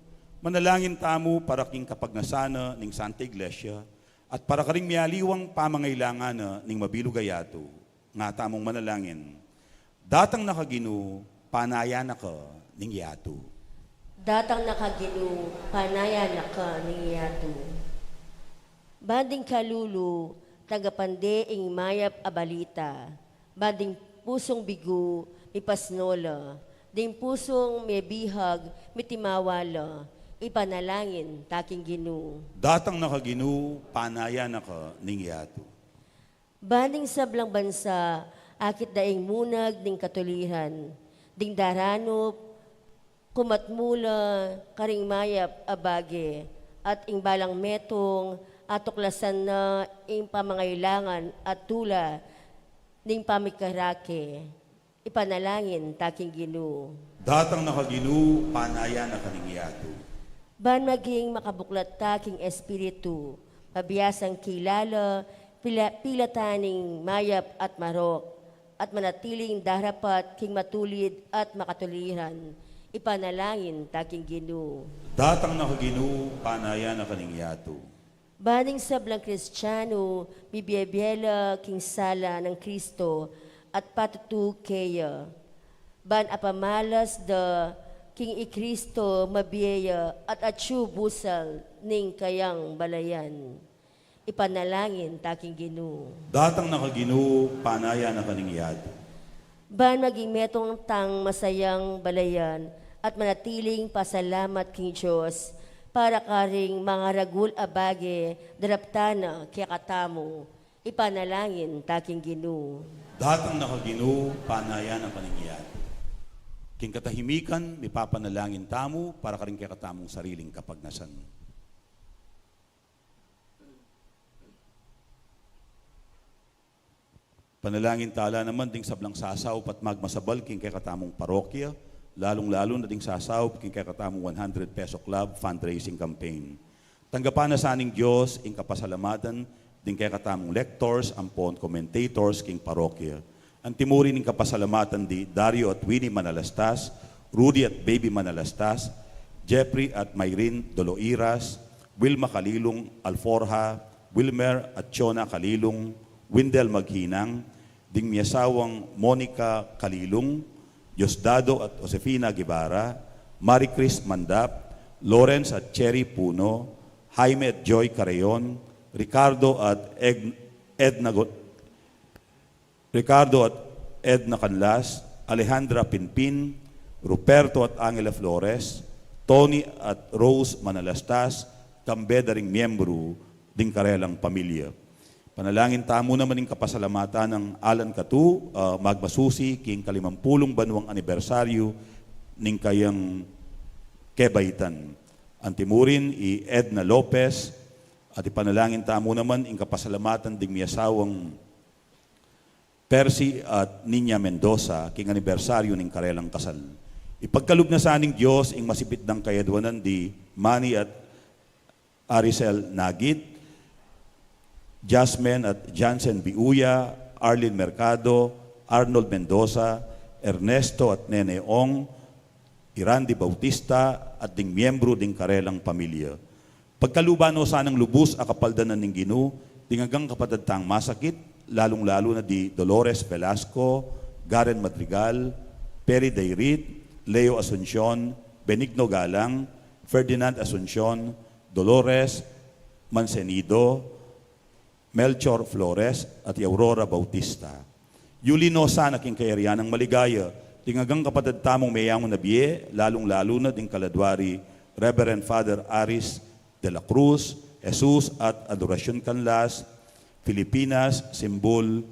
manalangin tamu para king kapagnasan na ning Santa Iglesia at para karing mialiwang pamangailangan na ning mabilug a yatu. Nga tamung manalangin. Datang na ka, Ginu, panayan na ka ning yatu. Datang na ka, Ginu, panayan na ka ning yatu. Ban ding kalulu, tagapan de ing mayap a balita. Ban ding pusung bigu, mipasno la. Ding pusung mebihag, mitimawa la. Ipanalangin ta king Ginu. Datang na ka, Ginu, panayan na ka ning yatu. Ban ding sablang bansa, akit da ing munag ning katuliran. Ding daranup, kumatmu la karing mayap a bage, at ing balang metung, atuklasan na ing pamangailangan at tula ning pamikarake. Ipanalangin ta king Ginu. Datang na ka, Ginu, panayan na ka ning yatu. Ban maging makabuklat ta king espiritu, mabiasang kilala, pila-, pilatan ning mayap at marok, at manatiling darapat king matulid at makatuliran. Ipanalangin ta king Ginu. Datang na ka, Ginu, panayan na ka ning yatu. Ban ding sablang Kristianu, mibie-bie la king sala nang Kristo at patutu keya. Ban apamalas da king i Kristo mabie ya at atyu busal ning kayang balayan. Ipanalangin ta king Ginu. Datang na ka, Ginu, panayan na ka ning yatu. Ban maging metung tang masayang balayan at manatiling pasalamat king Dios para karing mangaragul a bage daraptan na kekatamu. Ipanalangin ta king Ginu. Datang na ka, Ginu, panayan na ka ning yatu. King katahimikan, mipapanalangin tamu para karing kekatamung sariling kapagnasan. Panalangin tala naman ding sablang sasaup at magmasabal king kekatamung parokya, lalung-lalu na ding sasaup king kekatamung one hundred peso club fundraising campaign. Tanggapan na sa ning Dios ing kapasalamatan ding kekatamung lectors ampon commentators king parokya. Antimuri ning kapasalamatan di Dario at Winnie Manalastas, Rudy at Baby Manalastas, Jeffrey at Myrin Doloiras, Wilma Kalilung Alforja, Wilmer at Chona Kalilung, Windel Maghinang, ding miasawang Monica Kalilung, Diosdado at Josefina Guevara, Marie Chris Mandap, Lawrence at Cherry Puno, Jaime at Joy Carreon, Ricardo at Eg-, Edna Go-, Ricardo at Edna Canlas, Alejandra Pinpin, Ruperto at Angela Flores, Tony at Rose Manalastas, kambe da ring miyembru ding karelang pamilya. Panalangin tamu naman ing kapasalamatan nang Alan Catu, ah, magmasusi king kalimampulung banwang anibersaryu ning kayang kebaitan. Antimurin i Edna Lopez, at ipanalangin tamu naman ing kapasalamatan ding miasawang Percy at Nina Mendoza king anibersaryu ning karelang kasal. Ipagkalub na sa ning Dios ing masipit dang kayadwanan di Manny at Aricel Nagit, Jasmine at Jansen Biuya, Arlene Mercado, Arnold Mendoza, Ernesto at Nene Ong, i Randy Bautista, at ding miyembru ding karelang pamilya. Pagkaluban no sanang lubus a kapaldanan ning Ginu ding anggang kapatad tang masakit, lalung-lalu na di Dolores Velasco, Garen Madrigal, Perry Dayrit, Leo Asuncion, Benigno Galang, Ferdinand Asuncion, Dolores Mancenido, Melchor Flores, at i Aurora Bautista. Yuli no sana king kayarian nang maligaya ding anggang kapatad tamung meyangu na bie, lalung-lalu na ding kaladwa ri Reverend Father Aris de la Cruz, Jesus at Adoracion Canlas, Filipinas, Simbul,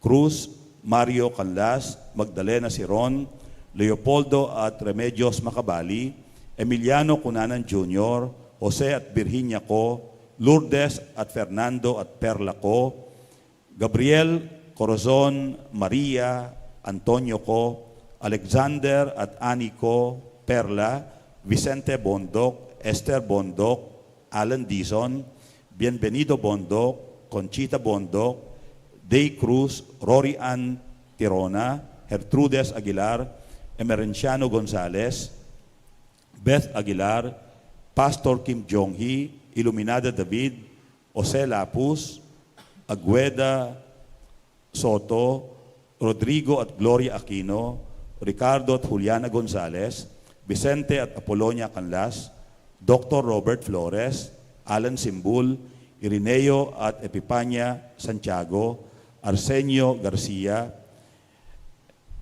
Cruz, Mario Canlas, Magdalena Siron, Leopoldo at Remedios Macabali, Emiliano Cunanan Junior, Jose at Virginia Co, Lourdes at Fernando at Perla Co, Gabriel Corazon, Maria, Antonio Co, Alexander at Annie Co, Perla, Vicente Bondoc, Esther Bondoc, Alan Dizon, Bienvenido Bondoc, Conchita Bondoc, Day Cruz, Rory Ann Tirona, Gertrudes Aguilar, Emerenciano Gonzalez, Beth Aguilar, Pastor Kim Jong-hee, Iluminada David, Jose Lapus, Agueda Soto, Rodrigo at Gloria Aquino, Ricardo at Juliana Gonzalez, Vicente at Apolonia Canlas, Doktor Robert Flores, Alan Simbul, Irineo at Epipania Santiago, Arsenio Garcia,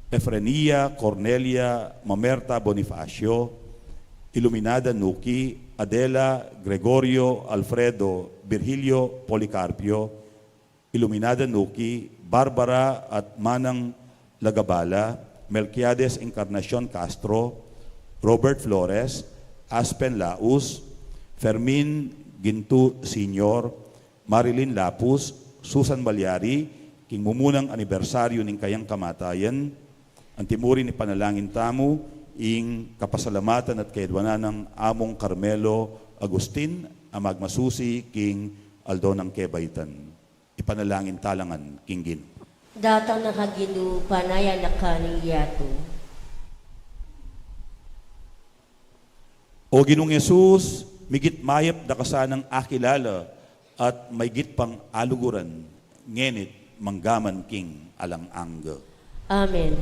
Efrenia Cornelia Mamerta Bonifacio, Iluminada Nuki, Adela Gregorio Alfredo Virgilio Policarpio, Iluminada Nuki, Barbara at Manang Lagabala, Melquiades Encarnacion Castro, Robert Flores, Aspen Laus, Fermin Gintu Senior, Marilyn Lapus, Susan Malyari, king mumunang anibersaryu ning kayang kamatayan, antimurin ipanalangin tamu ing kapasalamatan at kayadwanan nang Among Carmelo Agustin, a magmasusi king aldo nang kebaitan. Ipanalangin talangan king Ginu. Datang na ka Ginu, panayan na ka ning yatu. O Ginung Jesus, migit mayap da ka sanang akilala at maigit pang aluguran, ngenit manggaman king alang angga. Amen.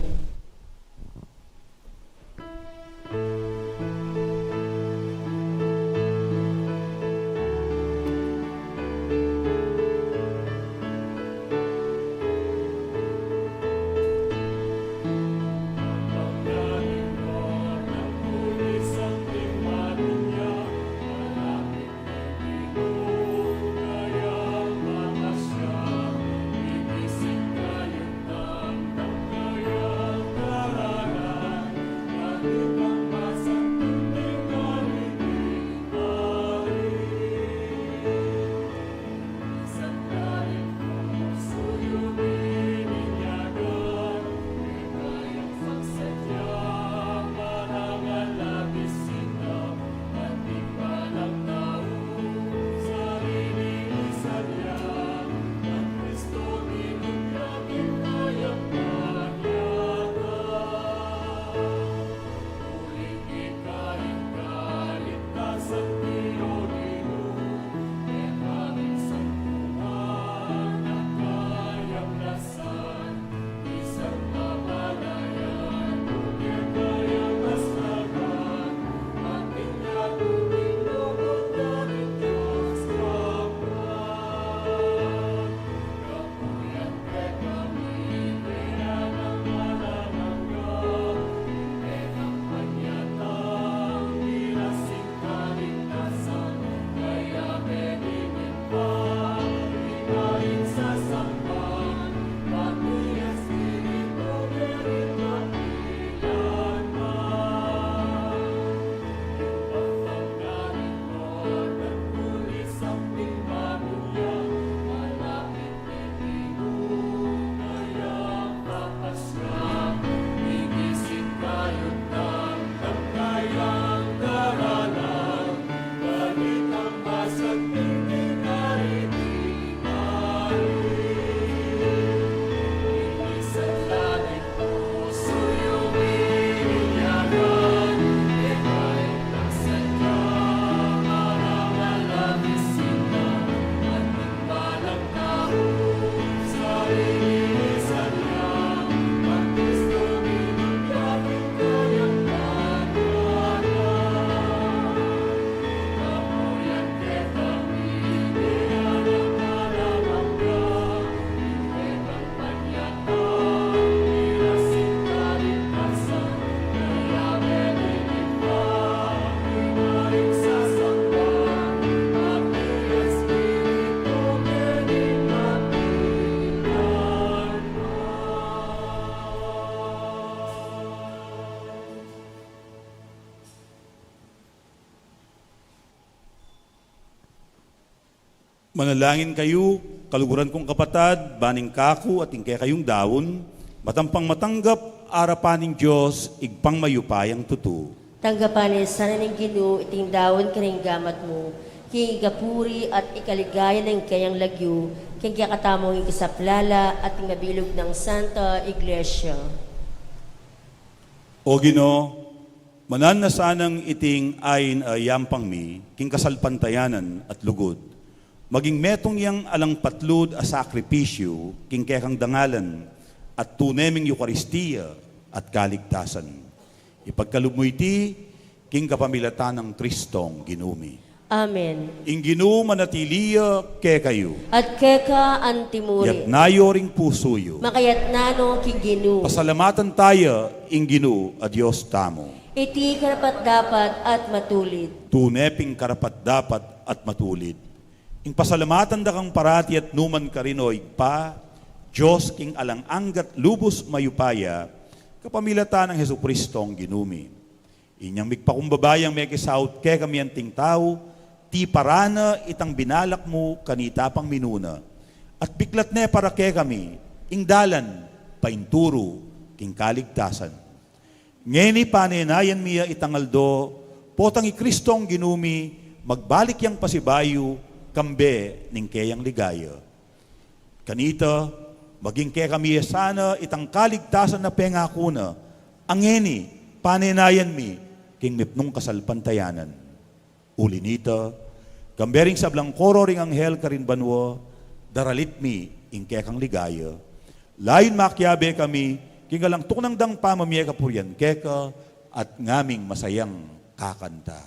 Manalangin kayu, kaluguran kung kapatad, ban ing kaku at ing kekayung daun, matampang matanggap arapan ning Dios, Ibpang mayupayang tutu. Tanggapan na sana ning Ginu iting daun karing gamat mu, king ikapuri at ikaligaya ning kayang lagyu, king kekatamung ikasaplala at ing mabilug nang Santa Iglesia. O Ginu, manan na sanang iting ain a yampang mi, king kasalpantayanan at lugud, maging metung yang alang patlud a sakripisyu, king kekang dangalan, at tune ming Eukaristia at kaligtasan. Ipagkalub mu iti, king kapamilatan nang Kristong Ginu mi. Amen. Ing Ginu manatili ya kekayu. At keka antimurin. Yatna yu ring pusu yu. Makayatna no king Ginu. Pasalamatan taya ing Ginu a Dios tamu. Iti karapat-dapat at matulid. Tune ping karapat-dapat at matulid. Ing pasalamatan da kang parati at nukarin man, o Ibpa, Dios king alang angga at lubus mayupaya, kapamilatan nang Jesucristong Ginu mi. Inyang migpakumbaba yang mekisaut kekami anting tau, tiparan na itang binalak mu kanita pang minuna, at biklat ne para kekami ing dalan painturu king kaligtasan. Ngeni panenayan mi ya itang aldo, potang i Kristong Ginu mi magbalik yang pasibayu kambe ning keyang ligaya. Kanita, maging kekami ya sana itang kaligtasan a pengaku na, a ngeni panenayan mi king mipnung kasalpantayanan. Uli nita, kambe ring sablang koro ring anghel karin banua, daralit mi ing kekang ligaya. Layun makiabe kami king alang tuknang dang pamamie kapurian keka at ngaming masayang kakanta.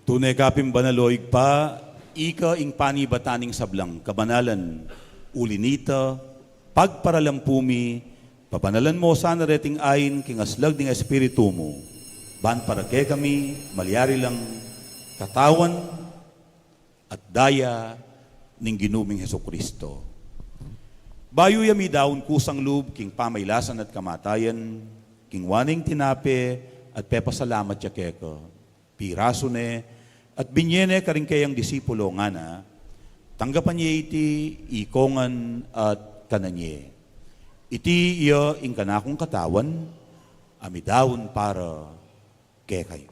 Tune ka pin banal, o Ibpa, ika ing panibatan ning sablang kabanalan. Uli nita, pagparalampu mi, pabanalan mo sana reting ain king aslag ning Espiritu mu, ban para kekami malyari lang katawan at daya ning Ginu ming Jesucristo. Bayu ya midaun kusang lub king pamailasan at kamatayan, kinua ne ing tinape at pepasalamat ya keka. Pirasu ne at binye ne karing keyang disipulo, ngana, tanggapan ye iti ikongan at kanan ye. Iti iya ing kanakung katawan a midaun para kekayu.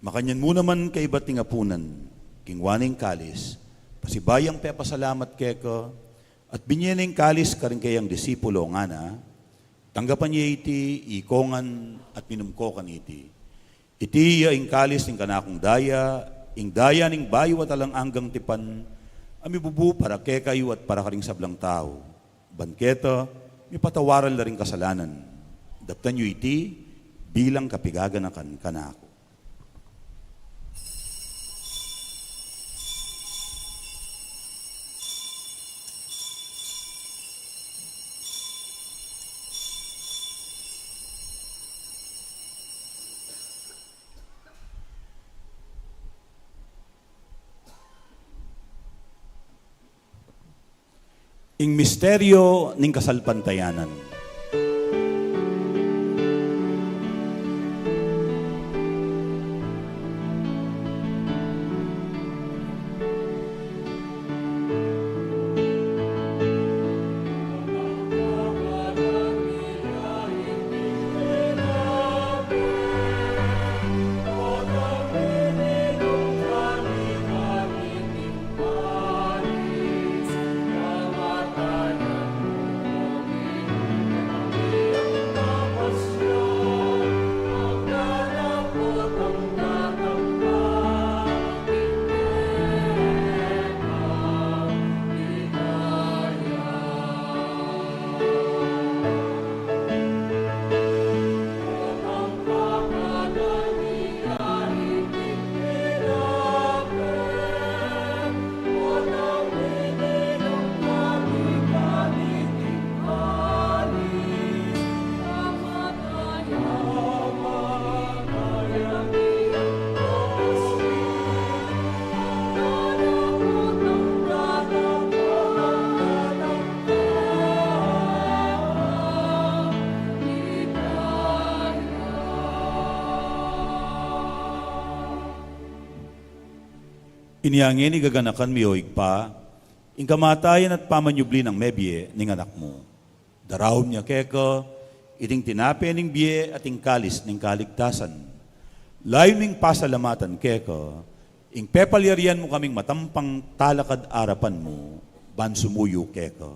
Makanyan mu naman kaybat ning apunan, kinua ne ing kalis, pasibayu yang pepasalamat keka, at binye ne ing kalis karing kayang disipulo, ngana: Tanggapan ye iti ikongan at minum ko kaniti. Iti ya ing kalis ning kanakung daya, ing daya ning bayu at alang anggang tipan, a mibubu para kekayu at para karing sablang tau. Ban keta, mipatawaran la ring kasalanan. Daptan yu iti bilang kapigaganakan kanaku. Ing misteryo ning kasalpantayanan. Inya ngeni gaganakan mi, o Ibpa, ing kamatayan at pamanyubli nang mebie ning Anak mu. Daraun mi keka iting tinape ning bie at ing kalis ning kaligtasan. Layun ming pasalamatan keka ing pepalyarian mu kaming matampang talakad arapan mu ban sumuyu keka.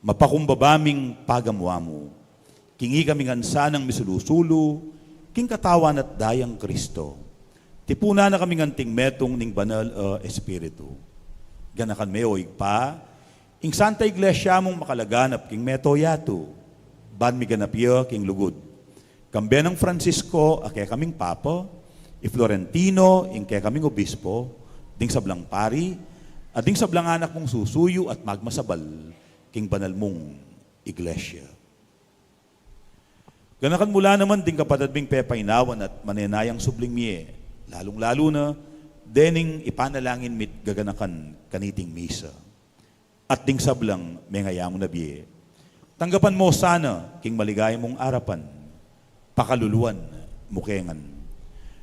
Mapakumbaba ming pagamu-amu king ikami ngan sanang misulu-sulu king katawan at dayang Kristo. Tipunan na kaming anting metung ning Banal a Espiritu. Ganakan me, o Ibpa, ing Santa Iglesia mung makalaganap king mabilug a yatu, ban miganap ya king lugud. Kambe nang Francisco a kekaming Papa, i Florentino ing kekaming Obispo, ding sablang pari, at ding sablang anak mung susuyu at magmasabal king banal mung Iglesia. Ganakan mu la naman ding kapatad ming pepainawan at manenayang subling mie, lalung-lalu na dening ipanalangin mi't gaganakan kaniting misa. At ding sablang mengayamu na bie. Tanggapan mu sana king maligaya mung arapan. Pakaluluan mu ke ngan.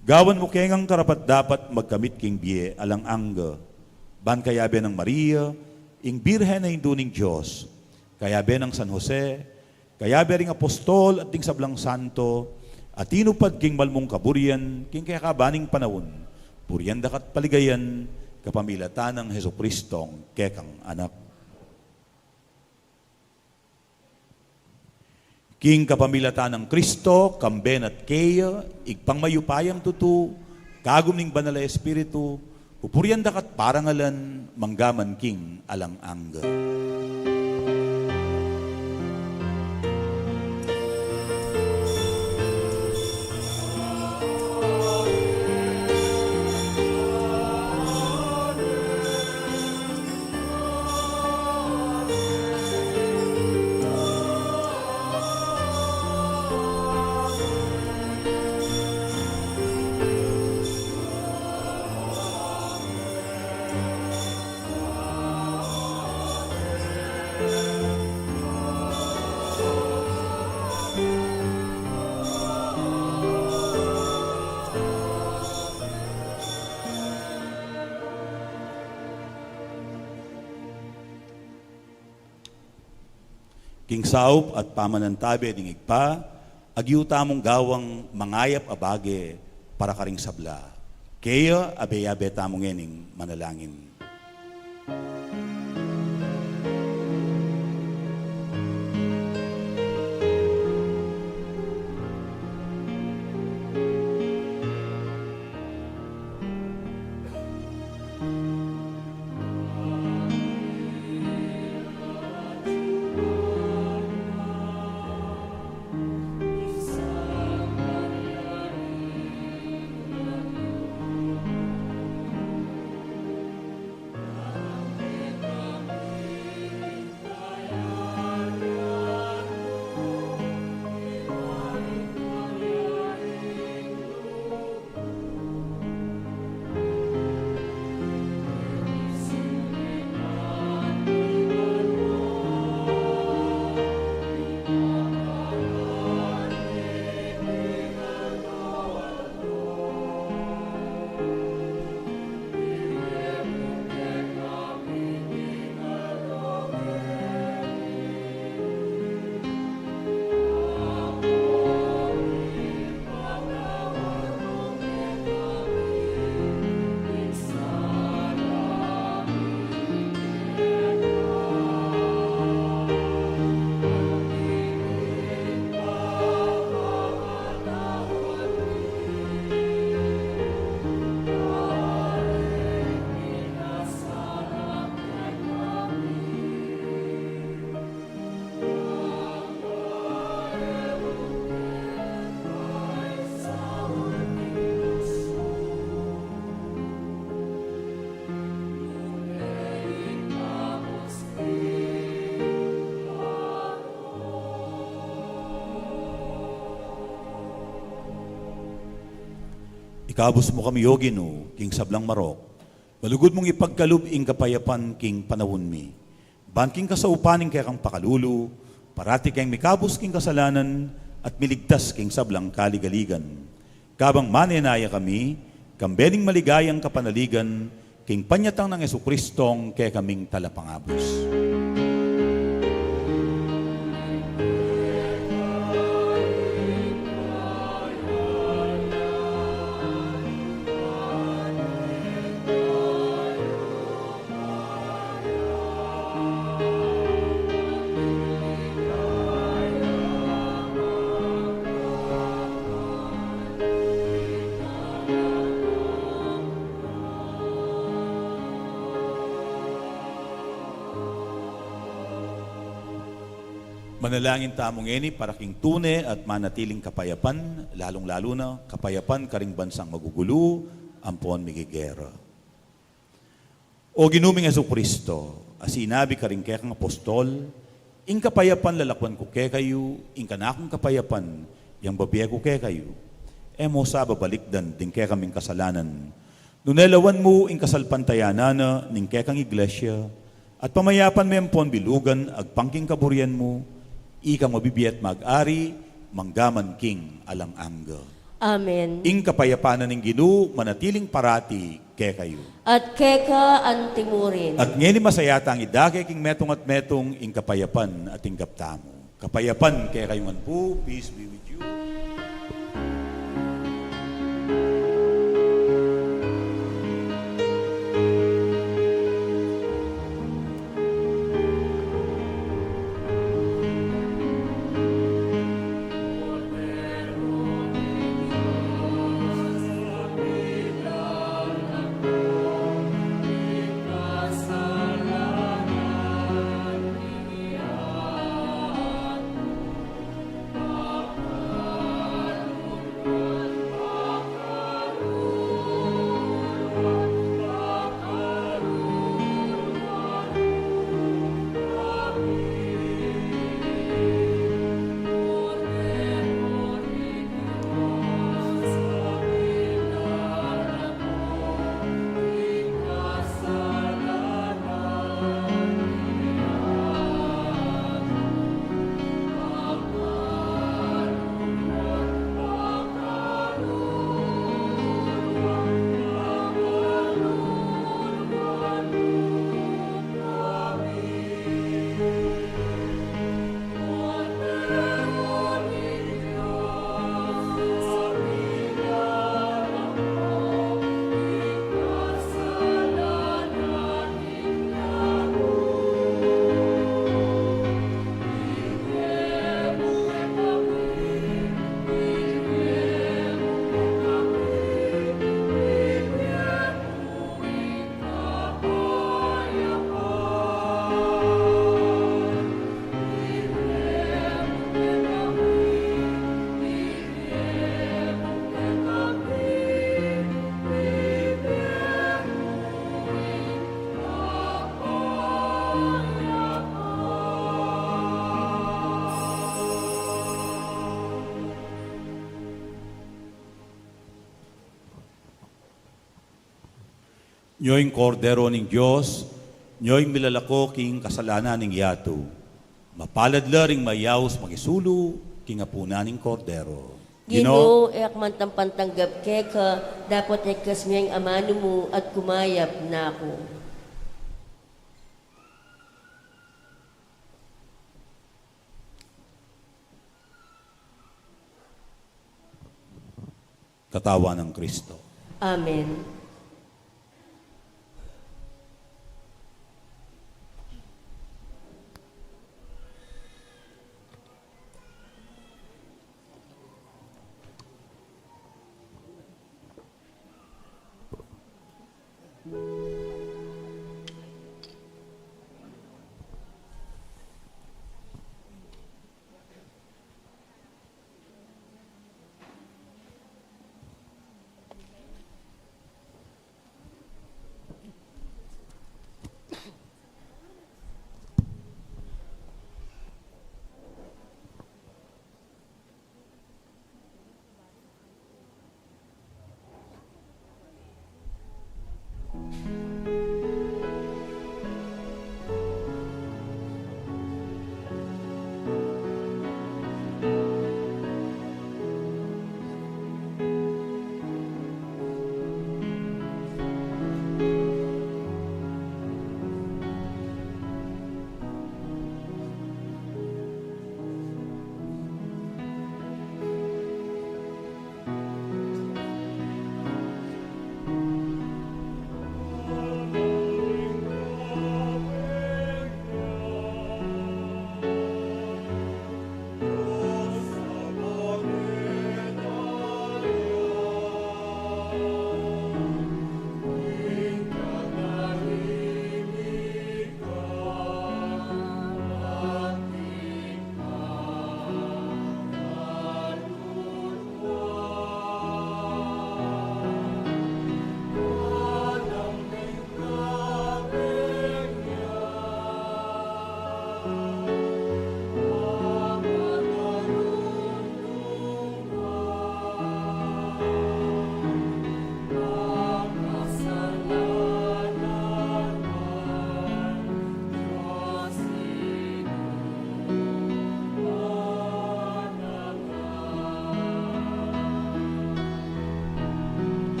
Gawan mu ke ngang karapat-dapat magkamit king bie alang angga. Ban kayabe nang Maria, ing Birhen a Indu ning Dios, kayabe nang San Jose, kayabe ring apostol at ding sablang santo a tinupad king malmung kaburian king kekaban ning panaun, purian da ka't paligayan kapamilatan nang Jesucristong kekang Anak. King kapamilatan nang Kristo, kambe na't keya, Ibpang mayupayang tutu, kagum ning Banal a Espiritu, pupurian da ka't parangalan mangga man king alang angga. King saup at pamanantabe ning Ibpa, agyu tamung gawang mangayap a bage para karing sabla. Kaya abe-abe tamu ngening manalangin. Ikabus mu kami, O Ginu, king sablang marok. Malugud mung ipagkalub ing kapayapan king panaun mi. Ban king kasaupan ning kekang pakalulu, parati keng mikabus king kasalanan at miligtas king sablang kaligaligan. Kabang manenaya kami, kambe ning maligayang kapanaligan, king panyatang nang Jesucristong kekaming Talapangabus. Manalangin tamu ngeni para king tune at manatiling kapayapan, lalung-lalu na kapayapan karing bansang magugulu ampon migigera. O Ginu ming Jesucristo, a sinabi karing kekang apostol, ing kapayapan lalakwan ku kekayu, ing kanakung kapayapan yang bibie ku kekayu. E mu sa babalikdan ding kekaming kasalanan, nune lawan mu ing kasalpantayanan na ning kekang iglesia, at pamayapan me ampon bilugan agpang king kaburian mu, ikang mabibie at mag-ari, mangga man king alang angga. Amen. Ing kapayapan na ning Ginu manatiling parati kekayu. At keka antimurin. At ngeni masaya tang idake king metung at metung ing kapayapan a tinggap tamu. Kapayapan kekayu ngan pu, peace be with you. Nyo ing Kordero ning Dios, nyo ing milalako king kasalanan ning yatu. Mapalad la ring mayaus makisulu king apunan ning Kordero. Ginu, e ku man tanggap keka, dapot ikasmu ing amanu mu at kumayap na ku. Katawan nang Kristo. Amen.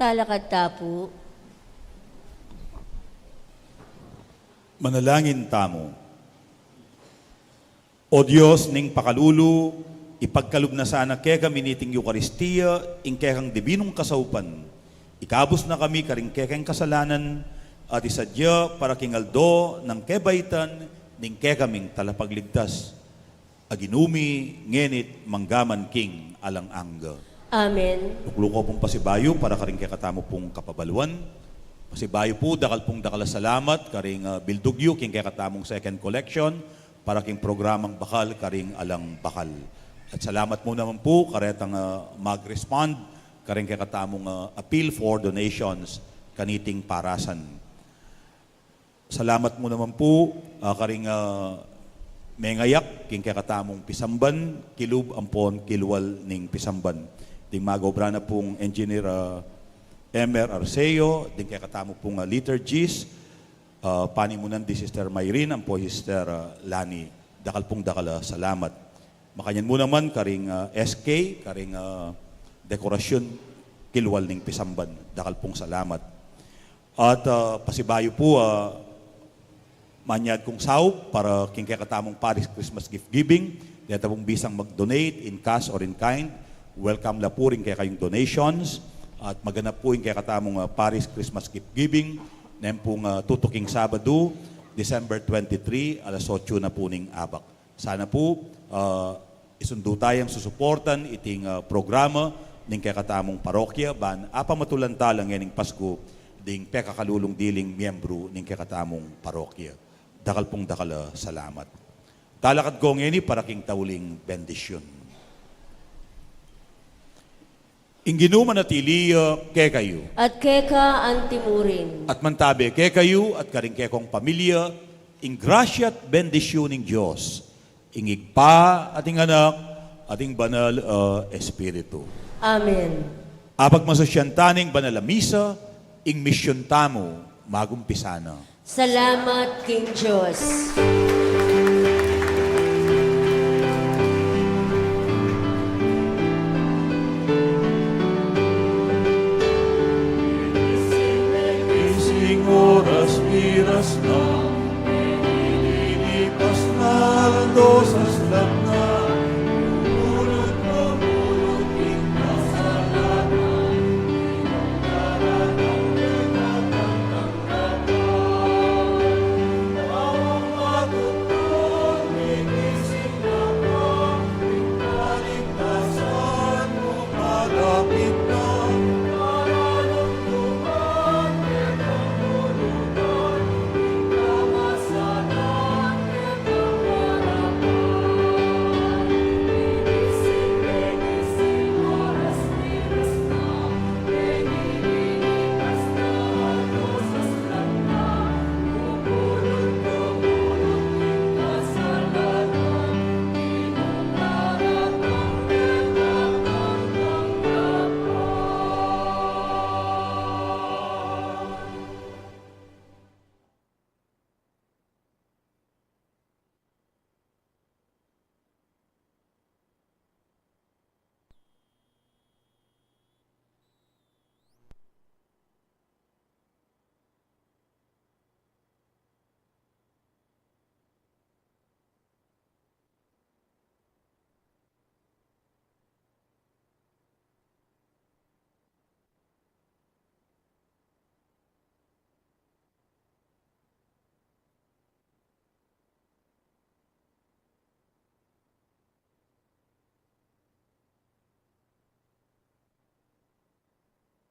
Talakad ta pu. Manalangin tamu. O Dios ning pakalulu, ipagkalub na sana kekami niting Eukaristia ing kekang dibinung kasaupan. Ikabus na kami karing kekeng kasalanan, at isadya para king aldo nang kebaitan ning kekaming Talapagligtas. A Ginu mi, ngeni't manggaman king alang angga. Amen. Lukluku pung pasibayu para karing kekatamu pung kapabaluan. Pasibayu pu, dakal pung dakal a salamat karing, ah, bildug yu king kekatamung second collection para king programang Bakal karing Alang Bakal. At salamat mu naman pu karetang, ah, mag-respond karing kekatamung, ah, appeal for donations kaniting parasan. Salamat mu naman pu, ah, karing, ah, mengayak king kekatamung pisamban, kilub ampon kilwal ning pisamban. Ding mag-obra na pung Engineer, ah, Emer Arceo, ding kekatamu pung, ah, liturgist, ah, panimunan di Sister Myrin ampo Sister, ah, Lani. Dakal pung dakal a salamat. Makanyan mu naman karing, ah, S K, karing, ah, dekorasyun, kilwal ning pisamban. Dakal pung salamat. At, ah, pasibayu pu, ah, manyad kung saup para king kekatamung Parish Christmas Gift Giving. Deta pung bisang mag-donate in cash or in kind, welcome la pu ring kekayung donations. At maganap pu ing kekatamung, ah, Parish Christmas Gift Giving neng pung, ah, tutuking Sabadu, December twenty-three, alas otso na pu ning abak. Sana pu, ah, isundu tayang susuportan iting, ah, programa ning kekatamung parokya, ban apamatulan tala ngening Pasku ding pekakalulung diling miyembru ning kekatamung parokya. Dakal pung dakal a salamat. Talakad ko ngeni para king tauling bendisyun. Ing Ginu manatili ya kekayu. At keka anti murin. At mantabe kekayu at karing kekong pamilya ing grasya at bendisyun ning Dios, ing Ibpa at ing Anak at ing Banal a Espiritu. Amen. Apagmasusyan ta ning banal a misa, ing misyun tamu magumpisa na. Salamat king Dios.